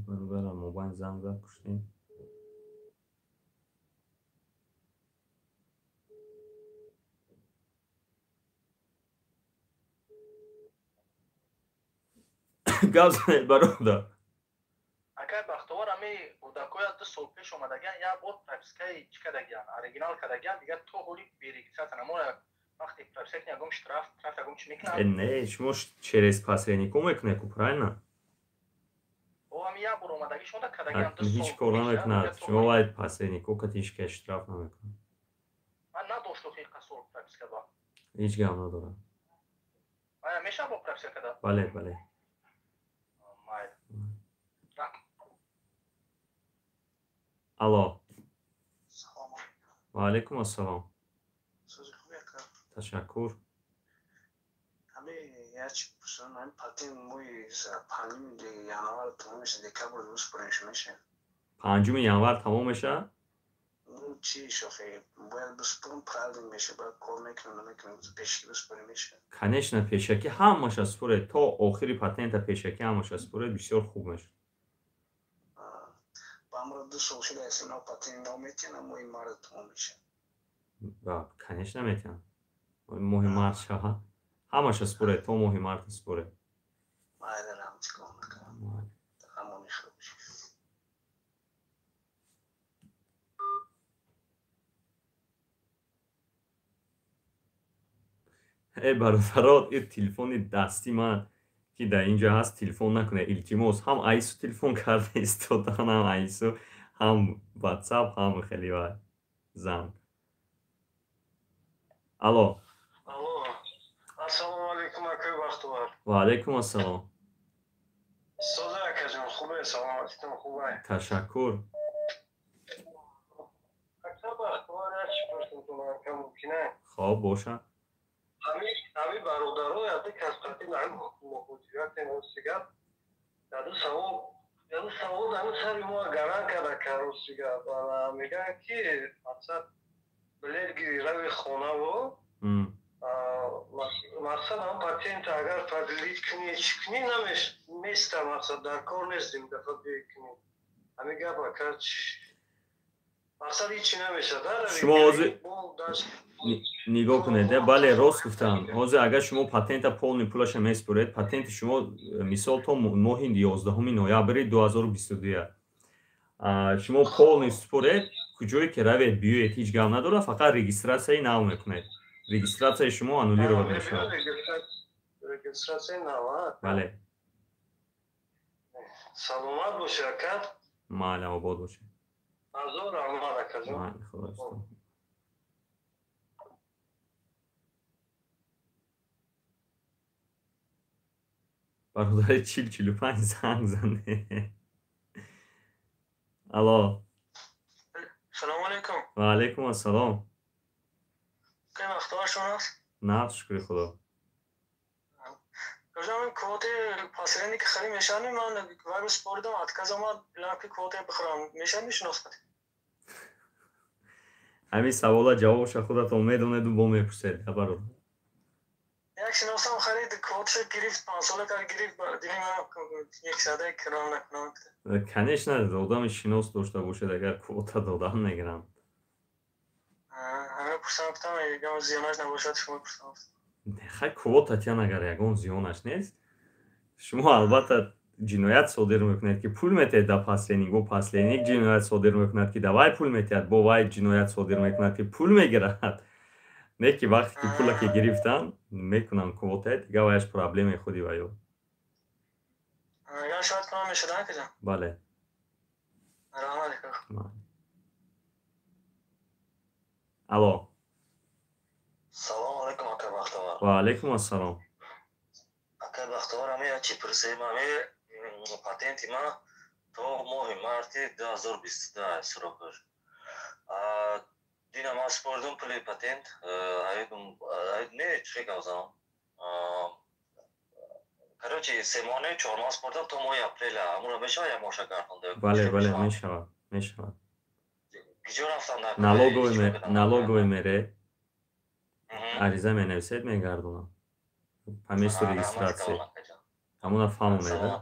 Speaker 1: Бародарам мобайн занг зад, куштем. Гап занед, бародар.
Speaker 2: Акай Бахтовар, ами кӯдакоя 2 сол пеш омадагиан, як бор пропискаи чӣ кардагиан, оригинал кардагиан, дигар то ҳоли берегистрация намоя. Вақте прописка кунӣ, ягон штраф, ягон чӣ мекунанд?
Speaker 1: Не, шумо через посреднико мекунед ку, правильно?
Speaker 2: О, ами як бор омадагӣ шумо кардагиан 2 сол.
Speaker 1: Ҳеҷ кор намекунад. Шумо бояд посреднико кати ҳеҷ кас штраф намекунад.
Speaker 2: Ман надошт охи қасор прописка ба.
Speaker 1: Ҳеҷ гап надорад.
Speaker 2: Ая мешавад бо прописка карда?
Speaker 1: Бале, бале.
Speaker 2: Майли.
Speaker 1: Алло.
Speaker 2: Салом.
Speaker 1: Ва алайкум ассалом.
Speaker 2: Сӯзи хуб ака?
Speaker 1: Ташаккур.
Speaker 2: Ҳами як чӣ пурсам, ҳами патент моҳи 5 январ тамом мешавад, декабр дуруст мешавад?
Speaker 1: 5 январ тамом мешавад?
Speaker 2: Чӣ шохе, бояд биспорам, правильно мешавад, бояд кор мекунам, намекунам, пешакӣ биспорем мешавад?
Speaker 1: Конечно, пешакӣ ҳамаша според, то охири патента пешакӣ ҳамаша според, бисёр хуб мешавад.
Speaker 2: Ба амро 2 сол шуда аст, ино патент нав метиҳанд, моҳи март тамом мешавад.
Speaker 1: Ба, конечно метиҳанд. Моҳи март шавад. Ҳамаша според, то моҳи март според.
Speaker 2: Майли, раҳмат кунам. Амони хуб.
Speaker 1: Э бародаро, ин телефони дасти ман ки дар ин ҷо ҳаст, телефон накунед, илтимос. Ҳам айсу телефон карда истодан, ҳам айсу, ҳам ватсап, ҳам хеле ва занг. Алло.
Speaker 2: Алло. Ассалому алайкум, акои Бахтовар.
Speaker 1: Ва алайкум ассалом.
Speaker 2: Соза акаҷон, хубе, саломатитон хубай?
Speaker 1: Ташаккур.
Speaker 2: Ака Бахтовар, як чӣ пурсимтон, ака, мумкина?
Speaker 1: Хоб, боша.
Speaker 2: Ҳами бародаро яде касбати муҳоҷиратем, рости гап, яду савол ҳами сари мо гаран карда, ка, рости гап, мегӯянд ки мақсад билет гири, рави хонаво, мақсад ҳам патент агар продлить кунӣ, чӣ кунӣ, неста, мақсад дар кор нестем, дафа кунӣ. Ҳами гап, ака, мақсад ҳичи намешавад.
Speaker 1: Шумо ҳозир нигоҳ кунед, бале, рост гуфтам. Ҳозир агар шумо патента полный пулаша меспоред, патенти шумо мисол то моҳи 11 ноябри 2022, шумо полный според, куҷое ки равед, биёед, ҳеҷ гап надорад, фақат регистрацияи нав мекунед. Регистрацияи шумо аннулировать мешавад. Бале.
Speaker 2: Саломат бошед, ака.
Speaker 1: Майли, обод бошед.
Speaker 2: Ҳазор раҳмат, акаҷон.
Speaker 1: Майли, худо. Бародари 4045 занг зане. Алло.
Speaker 2: Салому алайкум.
Speaker 1: Ва алайкум ассалом.
Speaker 2: Кай вақтовар шумо аст?
Speaker 1: На, шукри Худо.
Speaker 2: Гӯшам, ин квоти посредник харид мешавад? Ман вай споридам, отказ омад, билам ки квоте бихӯрам мешавад, мешиносад?
Speaker 1: Ҳамин савола ҷавобша худатон медонеду бо мепурсед, бародар.
Speaker 2: Як шиносам харид, квоташо гирифт, панҷсола кард, гирифт, дили ман як садаи кирам накунам.
Speaker 1: Конечно, одами шинос дошта бошед, агар квота додан мегиранд.
Speaker 2: Ҳамин пурсам, гуфтам, ягон зиёнаш набошад, шумо пурсам.
Speaker 1: Хай, квота тян агар ягон зиёнаш нест, шумо албатта ҷиноят содир мекунед, ки пул метиҳед да посредник, бо посредник ҷиноят содир мекунад, ки да вай пул метиҳад, бо вай ҷиноят содир мекунад, ки пул мегирад. Не ки вақте ки пула ки гирифтан, мекунам квота, дига ваяш проблемаи худи ваё. Бале. Алло.
Speaker 4: Салому алайкум, ака Бахтовар.
Speaker 1: Ва алайкум ассалом.
Speaker 4: Ака Бахтовар, ами чӣ пурсем, ами патенти ма то моҳи марти 2022 срокаш. Дина ман спордум пули патент, не, чӣ гап занам, короче, 3 моҳ, 4 моҳ спордам то моҳи апреля, амура мешавад як моҳша гардонда?
Speaker 1: Бале, бале, мешавад, мешавад.
Speaker 4: Киҷо рафтам?
Speaker 1: Налоговый мере, ариза менависед, мегардонам по месту регистрации. Ҳамона фаҳмонед.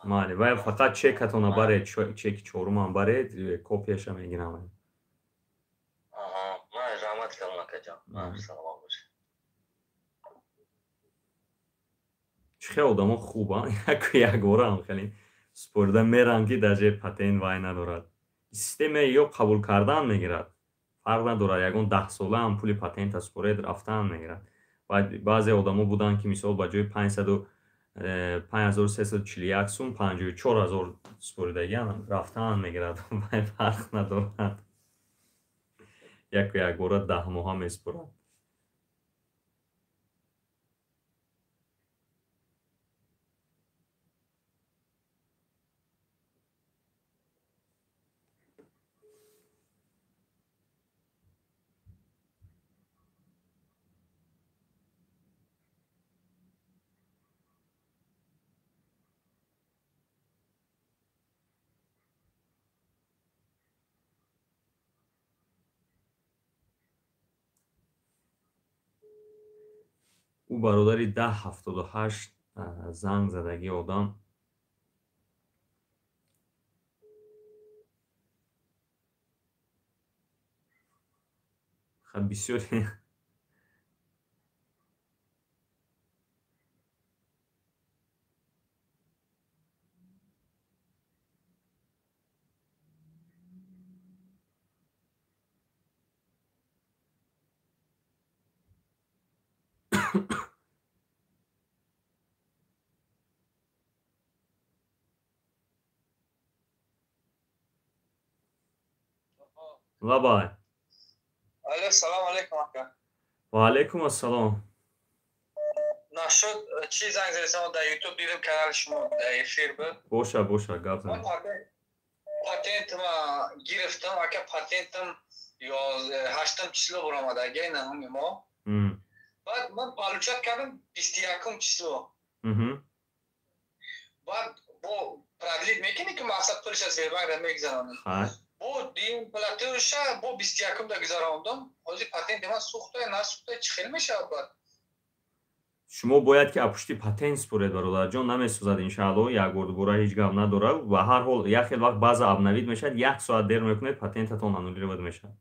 Speaker 1: Майли, вай фақат чекатона баред, чеки чорумам баред, копияша мегирам.
Speaker 4: Раҳмат калон, акаҷон, саломат бошед.
Speaker 1: Чӣ хел одамо хубанд, яку якбораам хеле спорида меранд, ки даже патент вай надорад. Системаи ё қабул кардан мегирад, фарқ надорад, ягон 10 солаам пули патента според, рафтан мегирад. Баъзе одамо буданд, ки мисол ба ҷои 5341 сум 54 000 споридагиам, рафтан мегирад, вай фарқ надорад, яку якбора 10 моҳа меспорад. Ӯ бародари 1078 занг задагӣ одам. Бисёре Лабай.
Speaker 2: Алло, салом алейкум ака.
Speaker 1: Ва алейкум ассалом.
Speaker 2: Нашуд чӣ занг задисам дар YouTube дидам канали шумо дар эфир буд.
Speaker 1: Боша, боша, гап зан.
Speaker 2: Патентма гирифтам, ака, патентам 8 число баромад, ага, 9 мо. Баъд ман получать кардам 21 число. Баъд бо продлить мекунӣ ки мақсад пулиш аз Сбербанк мегузаронем. Бо дим платеша бо 21 да гузарондам. Ҳозир патенти ман сӯхта, насӯхта, чӣ хел мешавад баъд?
Speaker 1: Шумо бояд ки апушти патент според, бародарҷон, намесӯзад иншаалло, як бор дубора ҳеҷ гап надорад. Ва ҳар ҳол як хел вақт баъза обновить мешавад, як соат дер мекунед, патентатон аннулировать мешавад.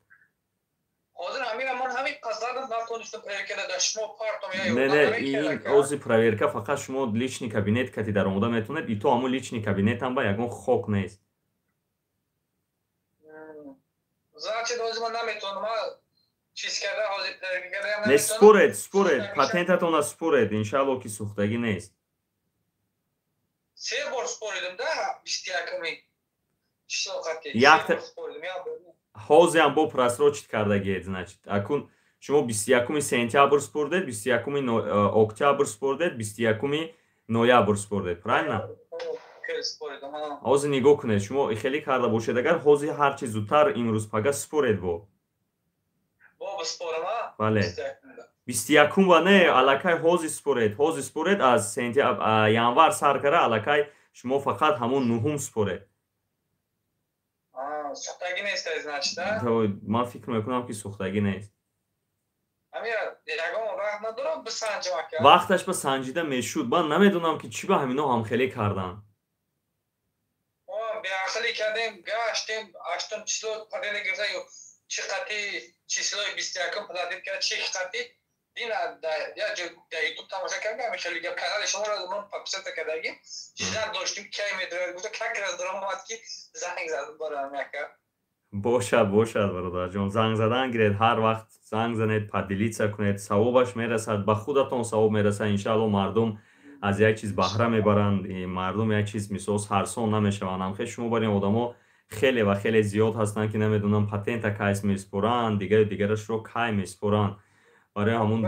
Speaker 2: Ҳозир ҳамина ман ҳамин қасдадам натонистам проверка дар шумо партом я.
Speaker 1: Не, не, ин ози проверка фақат шумо личный кабинет кати даромада метавонед, и то ҳамун личный кабинетам ба ягон хок нест.
Speaker 2: Значит, ҳозир ман наметавонам чиз карда, ҳозир проверка карда.
Speaker 1: Не, според, според, патентатона според, иншаалло ки сӯхтагӣ нест.
Speaker 2: Се бор споридам да 21-ми число қати.
Speaker 1: Якта ҳозиам бо просрочить кардагиед, значит. Акун шумо 21 сентябр спордед, 21 октябр спордед, 21 ноябр спордед, правильно? Ҳозир нигоҳ кунед, шумо хеле карда бошед, агар ҳозир ҳарчи зудтар имрӯз пага според бо. Бале. 21 ва не, аллакай ҳозир според, ҳозир според аз сентябр, январ сар кара, аллакай шумо фақат ҳамон 9 според.
Speaker 2: Сӯхтагӣ нест, значит, а?
Speaker 1: Ман фикр мекунам ки сӯхтагӣ нест.
Speaker 2: Ягон вақт надорам бисанҷам ака?
Speaker 1: Вақташ ба санҷида мешуд. Ман намедонам ки чӣ ба ҳамино ҳамхелӣ карданд.
Speaker 2: Беақлӣ кардем, гаштем, 8 число патент гирифта, чӣ қати числои 21 платит кард, чӣ қати дин я дар YouTube тамошо кардам, ҳамин хеле гап канали шуморо ман подписаться кардагим, ждать доштем кай медорад, гуфта как раз даромад ки занг задам барам ака.
Speaker 1: Бошад, бошад, бародарҷон, занг задан гиред, ҳар вақт занг занед, поделиться кунед, савобаш мерасад, ба худатон савоб мерасад, иншаалло. Мардум аз як чиз баҳра мебаранд, мардум як чиз мисол сарсон намешаванд. Ҳамхел шумо барин одамо хеле ва хеле зиёд ҳастанд, ки намедонам патента кайс меспоранд, дигару дигарашро кай меспоранд. Барои ҳамун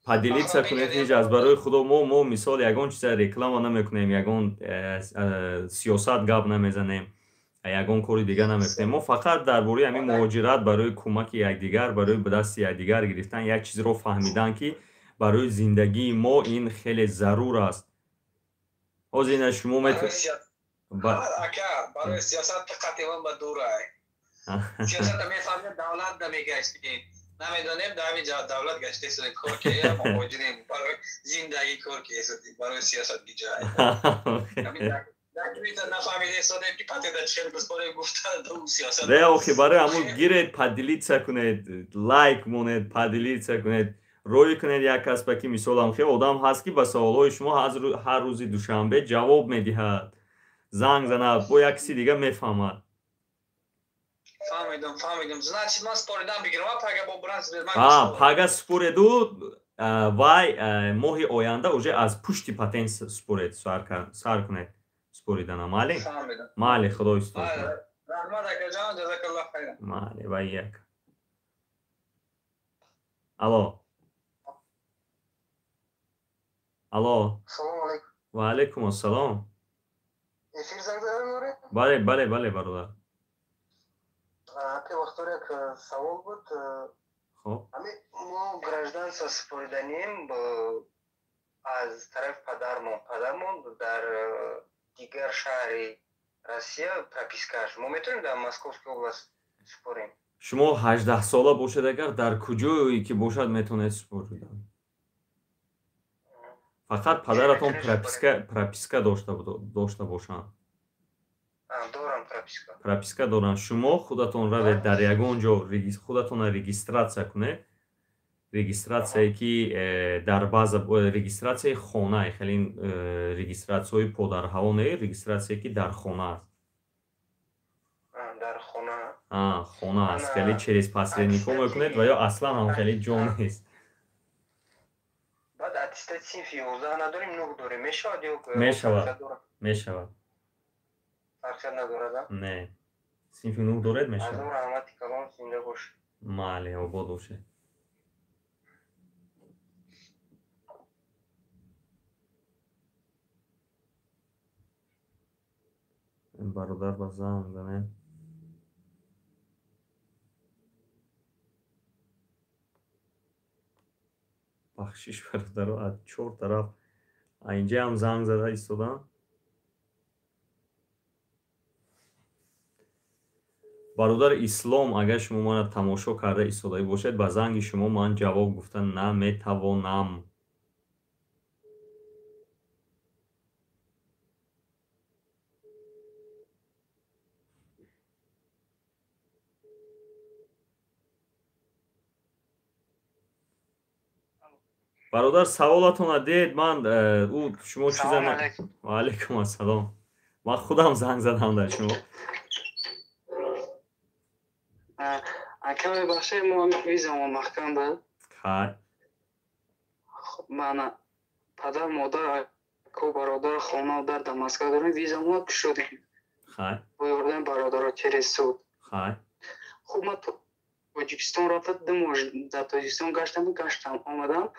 Speaker 1: поделиться кунед, ҳеҷ аз барои худо мо мисол ягон чиза реклама намекунем, ягон сиёсат гап намезанем, ягон кори дига намекунем. Мо фақат дар бораи ҳамин муҳоҷират, барои кӯмаки якдигар, барои ба дасти якдигар гирифтан, як чизро фаҳмидан, ки барои зиндагии мо ин хеле зарур аст. Ҳозир ина шумо
Speaker 2: ака, барои сиёсат қати ман ба дурай. Сиёсата мефаҳмем, давлат намегаштем, намедонем, дар ҳамин давлат гаштесудем, кор ки муҳоҷирем, барои зиндагӣ кор ки барои сиёсат гиҷай нафаҳмидесодем ки патента чел бисборем, гуфта сиёсат.
Speaker 1: Не, охи, барои ҳамун гиред, поделиться кунед, лайк монед, поделиться кунед, рӯй кунед як кас ба ки мисолам хел одам ҳаст, ки ба саволҳои шумо ҳар рӯзи душанбе ҷавоб медиҳад, занг занад, бо як каси дига мефаҳмад.
Speaker 2: Фаҳмидам, фаҳмидам. Значит, ман споридам бигирам пага бо бран.
Speaker 1: Пага спореду, вай моҳи оянда уже аз пушти патент според, сар кунед споридана. Майли, майли, худо истон.
Speaker 2: Раҳмат, акаҷон, ҷазакаллоҳ хайран.
Speaker 1: Майли, ва як. Алло, алло.
Speaker 6: Салому алайкум.
Speaker 1: Ва алайкум ассалом.
Speaker 6: Эфир занг задам ёре?
Speaker 1: Бале, бале, бале, бародар.
Speaker 6: Ака, вақтор як савол буд.
Speaker 1: Хоб.
Speaker 6: Ҳами мо гражданство супориданем аз тарафи падармон. Падармон дар дигар шаҳри Россия пропискааш. Мо метавонем дар Московская область супорем?
Speaker 1: Шумо 18сола бошед агар, дар куҷое ки бошад метавонед супоридан. Фақат падаратон прописка дошта бошанд.
Speaker 6: Дорам прописка.
Speaker 1: Прописка доранд. Шумо худатон равед дар ягон ҷо худатонро регистрация кунед. Регистрацияе ки дар база, регистрацияи хона, хеле регистрацияҳои подарҳаво не, регистрацияе ки дар хона аст.
Speaker 6: Дар хона.
Speaker 1: Хона аст, хеле через посредникҳо мекунед ва ё аслан ҳам хеле ҷо нест.
Speaker 6: Аттестати синфи 11 надорем, 9 дорем. Мешавад ё
Speaker 1: Мешавад. Мешавад.
Speaker 6: Фарқият надорад, а?
Speaker 1: Не. Синфи 9 доред, мешавад.
Speaker 6: Азор раҳмати калон, зинда бошед.
Speaker 1: Майли, обод бошед. Бародар ба занг занем. Бахшиш, бародаро, аз чор тараф инҷаам занг зада истодам. Бародар Ислом, агар шумо мана тамошо карда истодаӣ бошед, ба занги шумо ман ҷавоб гуфта наметавонам. Бародар, саволатонро диҳед, ман ӯ шумо чиза. Ва алайкум ассалом. Ман худам занг задам дар шумо.
Speaker 7: Ака, мебахшед, мо визамо маҳкам буд.
Speaker 1: Хай.
Speaker 7: Мана падар, модар, аку, бародар, хона дар Москва дорем, визамо кушодем.
Speaker 1: Хай.
Speaker 7: Бо ёрдами бародаро через суд.
Speaker 1: Хай.
Speaker 7: Хуб, ман Тоҷикистон рафта 2 моҳ дар Тоҷикистон гаштам, гаштам омадам,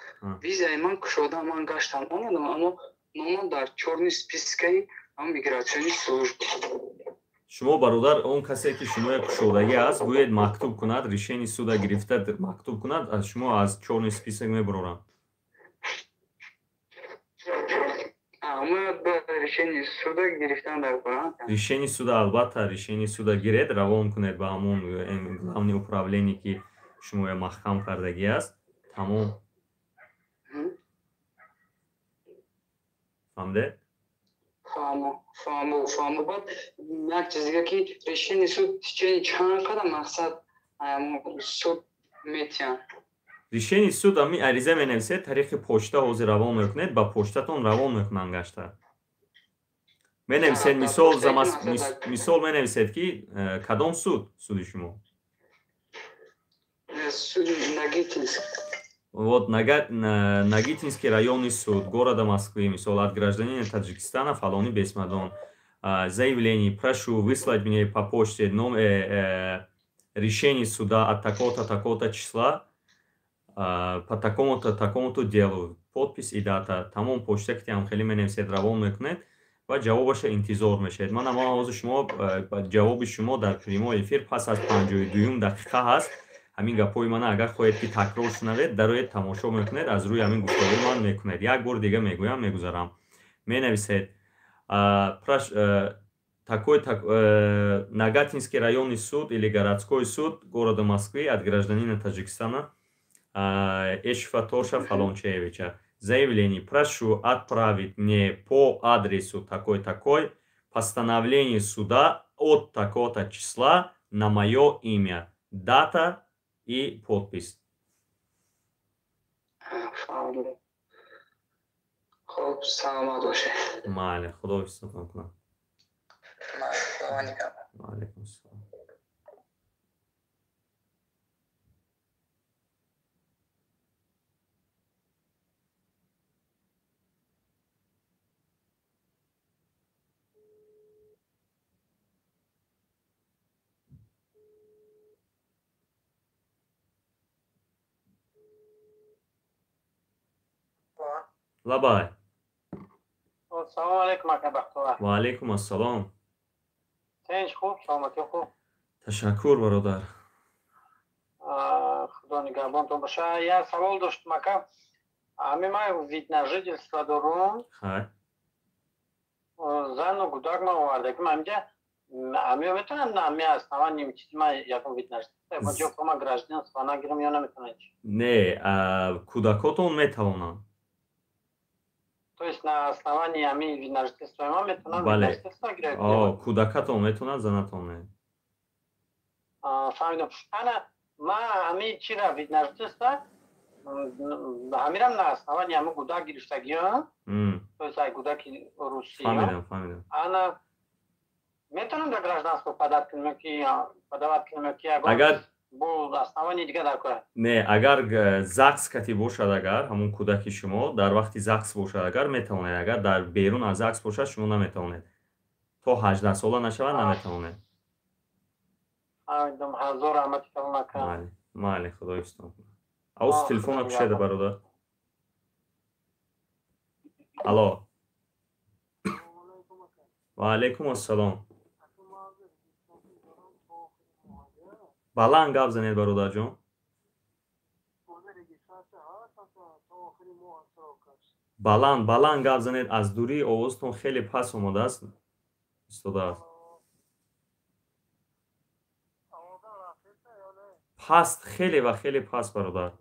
Speaker 7: визаи ман кушодам, ман гаштам омадам, аммо номам дар чёрный спискаи миграционный служба.
Speaker 1: Шумо, бародар, он касе ки шумоя кушодагӣ аст, гӯед мактуб кунад, решение суда гирифта мактуб кунад, аз шумо аз чёрный список мебурорам.
Speaker 7: Решение суда гирифтан дар
Speaker 1: Решение суда, албатта, решение суда гиред, равон кунед ба ҳамон главный управление, ки шумоя маҳкам кардагӣ аст. Тамом, фаҳмидед?
Speaker 7: Фаҳмо, фаҳмо. Баъд як чиз дига, ки решение суд течение чанд қадар мақсад суд метиҳанд?
Speaker 1: Решение суд ами ариза менависед, тариқи почта ҳозир равон мекунед, ба почтатон равон мекунанд гашта. Менависед, мисол, мисол менависед, ки кадом суд, суди шумо? Вот Нагатинский районный суд города Москвы, мисол, от гражданина Таджикистана фалони бесмадон заявление, прошу выслать мне по почте решение суда от такого-то, такого-то числа по такому-то, такому-то делу, подпись и дата. Тамом, почта ки ҳам хеле менависед, равон мекунед ва ҷавобаша интизор мешавед. Ман ама ҳозир шумо ҷавоби шумо дар прямой эфир пас аз 52-юм дақиқа ҳаст. Ҳамин гапҳои мана агар хоҳед ки такрор шунавед, дароед, тамошо мекунед, аз рӯи ҳамин гуфтаҳои ман мекунед. Як бор дига мегӯям, мегузарам. Менависед: такой Нагатинский районный суд или городской суд города Москвы от гражданина Таджикистана Эшфа Торша Фалончеевича заявление, прошу отправить мне по адресу такой-такой постановление суда от такого-то числа на мое имя, дата и подпись.
Speaker 7: Хуб, саломат бошед.
Speaker 1: Майли, худо ҳифзатон кунад. Алайкум ассалом. Лабай.
Speaker 8: Салому алейкум, ака Бахтовар.
Speaker 1: Ва алейкум ассалом.
Speaker 8: Тинч, хуб, саломатӣ хуб?
Speaker 1: Ташаккур, бародар.
Speaker 8: Худо нигаҳбонтон боша. Як савол доштам, ака. Ҳами ман вид на жительство дорум.
Speaker 1: Хай.
Speaker 8: Зану гудак ма овардагим ҳамҷа, ҳамиё метавонам на ҳами основании чизи ма ягон вид на жительство, ягон ҷо ма гражданство нагирам ё наметавонам?
Speaker 1: Не, кӯдакотон метавонанд.
Speaker 8: То есть на основании ҳами вид на жительство ма метавонам
Speaker 1: Бале.
Speaker 8: вид на жительство гирам?
Speaker 1: Кӯдакатон метавонад, занатон не.
Speaker 8: Фаҳмидам. Ана ма ҳами чира вид на жительство ҳамирам на основании ҳами гудак гирифтагиё, то есть ай гудаки русия.
Speaker 1: Фаҳмидам, фаҳмидам.
Speaker 8: Ана метавонам дар гражданство подать кунам ки подавать кунам ки
Speaker 1: Агар
Speaker 8: Бо основание дига дар кора.
Speaker 1: Не, агар ЗАГС кати бошад, агар ҳамун кӯдаки шумо дар вақти ЗАГС бошад, агар метавонед, агар дар берун аз ЗАГС бошад, шумо наметавонед. То 18 сола нашавад, наметавонед.
Speaker 8: Ҳазор раҳмати калон, ака.
Speaker 1: Майли, майли, худо ҳифзтон кунад. Авз телефона кушеда, бародар. Алло. Ва алайкум ассалом. Баланд гап занед, бародарҷон. Баланд, баланд гап занед, аз дурии овозтон хеле паст омадааст, истодааст. Паст, хеле ва хеле паст, бародар.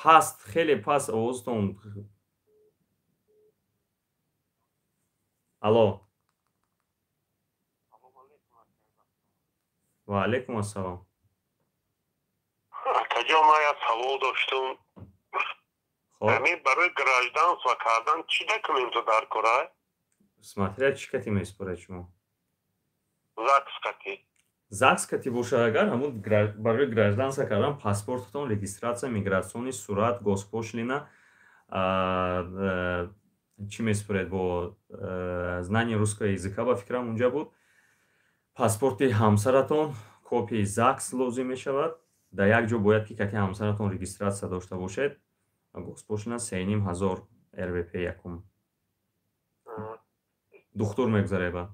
Speaker 1: Паст, хеле паст овозтон. Алло. Ва алайкум ассалом.
Speaker 9: Акаҷон, ман як савол доштум. Ҳамин барои гражданство кардан чӣ документо дар кора?
Speaker 1: Смотря чӣ кати месупоред шумо.
Speaker 9: ЗАГС кати.
Speaker 1: ЗАГС кати бошад, агар ҳамун барои гражданство кардан паспортатон, регистрация, миграционный сурат, госпошлина, чӣ месупоред, бо знание русского языка, ба фикрам, унҷа буд, паспорти ҳамсаратон, копияи ЗАГС лозим мешавад. Дар як ҷо бояд ки кати ҳамсаратон регистрация дошта бошед. Госпошлина 3500 РВП якум. Духтур мегузаред ба.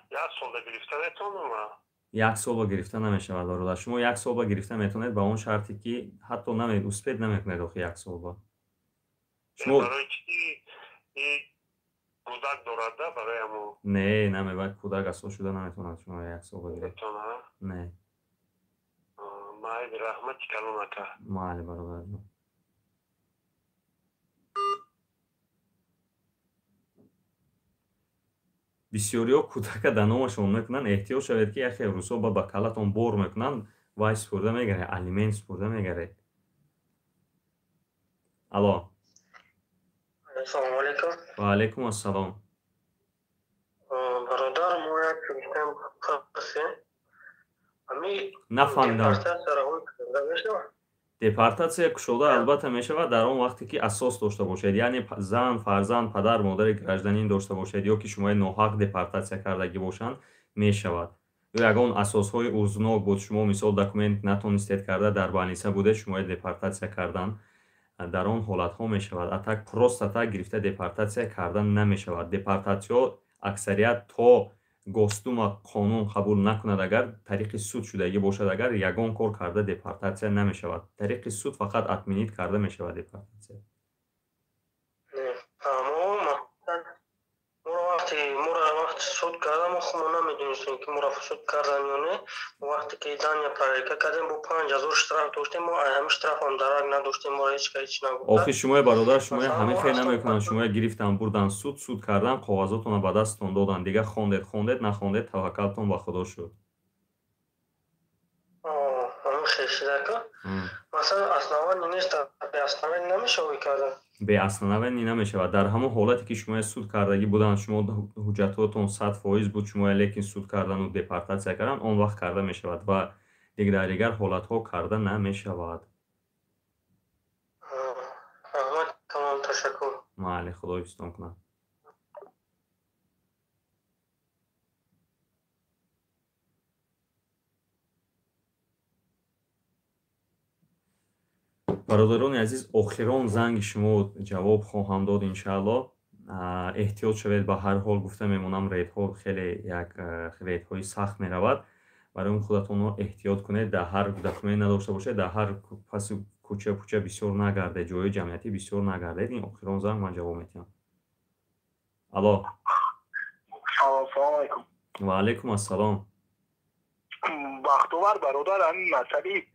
Speaker 9: Як солда гирифта метавонам?
Speaker 1: Як сол ба гирифта намешавад, бародар. Шумо як сол ба гирифта метавонед ба он шарте ки ҳатто успеть намекунед охи як сол ба.
Speaker 9: Шумо барои чӣ кӯдак дорад, да, барои ҳамон?
Speaker 1: Не, намебад, кӯдак асос шуда наметавонад шумо як сол ба гиред. Не.
Speaker 9: Майли, раҳмати калон, ака.
Speaker 1: Майли, бародарҷон. Бисёриҳо кӯдака дар номашон мекунанд. Эҳтиёт шавед, ки яхе рӯзҳо ба калатон бор мекунанд, вай супурда мегаред, алимент супурда мегаред. Алло.
Speaker 2: Ассалому алайкум.
Speaker 1: Ва алайкум ассалом.
Speaker 2: Бародар, мо як гуфтем, пурсем.
Speaker 1: Нафаҳмидам. Депортатсия кушода албатта мешавад дар он вақте ки асос дошта бошед, яъне зан, фарзанд, падар, модари гражданин дошта бошед ё ки шумои ноҳақ депортатсия кардагӣ бошанд, мешавад. Ё ягон асосҳои узнок буд, шумо мисол документ натонистед карда, дар больница будед, шумои депортатсия кардан, дар он ҳолатҳо мешавад. А так просто так гирифта депортатсия кардан намешавад. Депортатсиё аксарият то Госдума қонун қабул накунад, агар тариқи суд шудагӣ бошад, агар ягон кор карда депортатсия намешавад. Тариқи суд фақат отменить карда мешавад депортатсия.
Speaker 2: Вақти суд карда, мо хумо намедонистем, ки моро суд кардан ё не. Вақте ки здания проверка кардем, бо 5000 штраф доштем, мо ҳами штрафам дарак надоштем, моро ҳеч ка ҳеч нагуфта.
Speaker 1: Охи шумои, бародар, шумои ҳамин хел намекунанд. Шумоя гирифтан, бурдан суд, суд кардан, коғазотонро ба дасттон додан, дигар хондед, хондед, нахондед, таваккалтон ба Худо шуд.
Speaker 2: Ҳамин хел шидака. Масалан, основание нест, беоснование намешавад кардан?
Speaker 1: Беоснование намешавад. Дар ҳамон ҳолате ки шумоя суд кардагӣ буданд, шумо ҳуҷҷатҳотон 100% буд, шумоя лекин суд кардану депортатсия кардан, он вақт карда мешавад ва дар дигар ҳолатҳо карда намешавад.
Speaker 2: Раҳмат калон, ташаккур.
Speaker 1: Майли, худо ҳифзтон кунад. Бародарони азиз, охирон занги шумо ҷавоб хоҳам дод, иншаалло. Эҳтиёт шавед, ба ҳар ҳол гуфта мемонам, рейдҳо хеле як рейдҳои сахт меравад. Барои он худатонро эҳтиёт кунед, дар ҳар документ надошта бошед, дар ҳар паси кӯча пуча бисёр нагардед, ҷойи ҷамъиятӣ бисёр нагардед. Ин охирон занг ман ҷавоб медиҳам. Алло.
Speaker 10: Ассалому алайкум.
Speaker 1: Ва алайкум ассалом.
Speaker 10: Бахтовар бародар, ҳамин масъалаи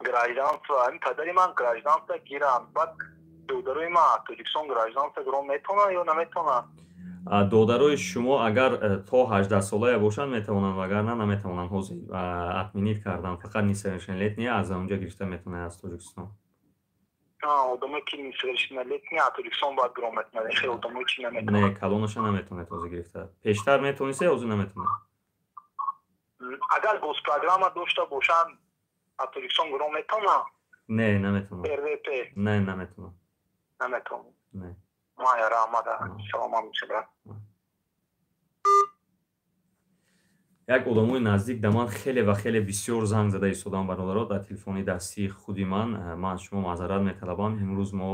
Speaker 10: гражданство, ҳамин падари ман гражданство гиранд, баъд додарои ман аз Тоҷикистон гражданство гирон метавонанд ё наметавонанд?
Speaker 1: Додарои шумо агар то 18 солая бошанд, метавонанд, вагарна наметавонанд. Ҳозир отменить кардан, фақат несовершеннолетние аз онҷа гирифта метавонанд, аз Тоҷикистон.
Speaker 10: Одамое ки несовершеннолетний аз Тоҷикистон бояд гирон метавонад, хеле одамое чи наметавонад.
Speaker 1: Не, калонаша наметавонед ҳозир гирифта. Пештар метавонисе, ҳозир наметавонед.
Speaker 10: Агар госпрограмма дошта бошанд, аз Тоҷикистон гирон метавонад?
Speaker 1: Не, наметавонад.
Speaker 10: РВП?
Speaker 1: Не, наметавонад.
Speaker 10: Наметавонад.
Speaker 1: Не.
Speaker 10: Мая, раҳмат, саломат бошед, брат.
Speaker 1: Як одамои наздик да ман хеле ва хеле бисёр занг зада истодаам, бародаро, дар телефони дастии худи ман. Ман аз шумо маъзарат металабам, имрӯз мо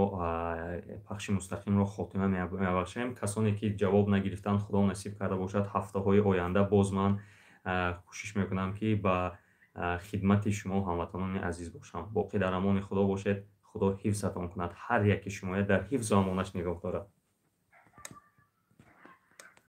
Speaker 1: пахши мустақимро хотима мебахшем. Касоне ки ҷавоб нагирифтанд, Худо насиб карда бошад, ҳафтаҳои оянда боз ман кӯшиш мекунам, ки ба хидмати шумо, ҳамватанони азиз, бошам. Боқӣ дар амони Худо бошед, Худо ҳифзатон кунад, ҳар яки шумоя дар ҳифзу амонаш нигоҳ дорад.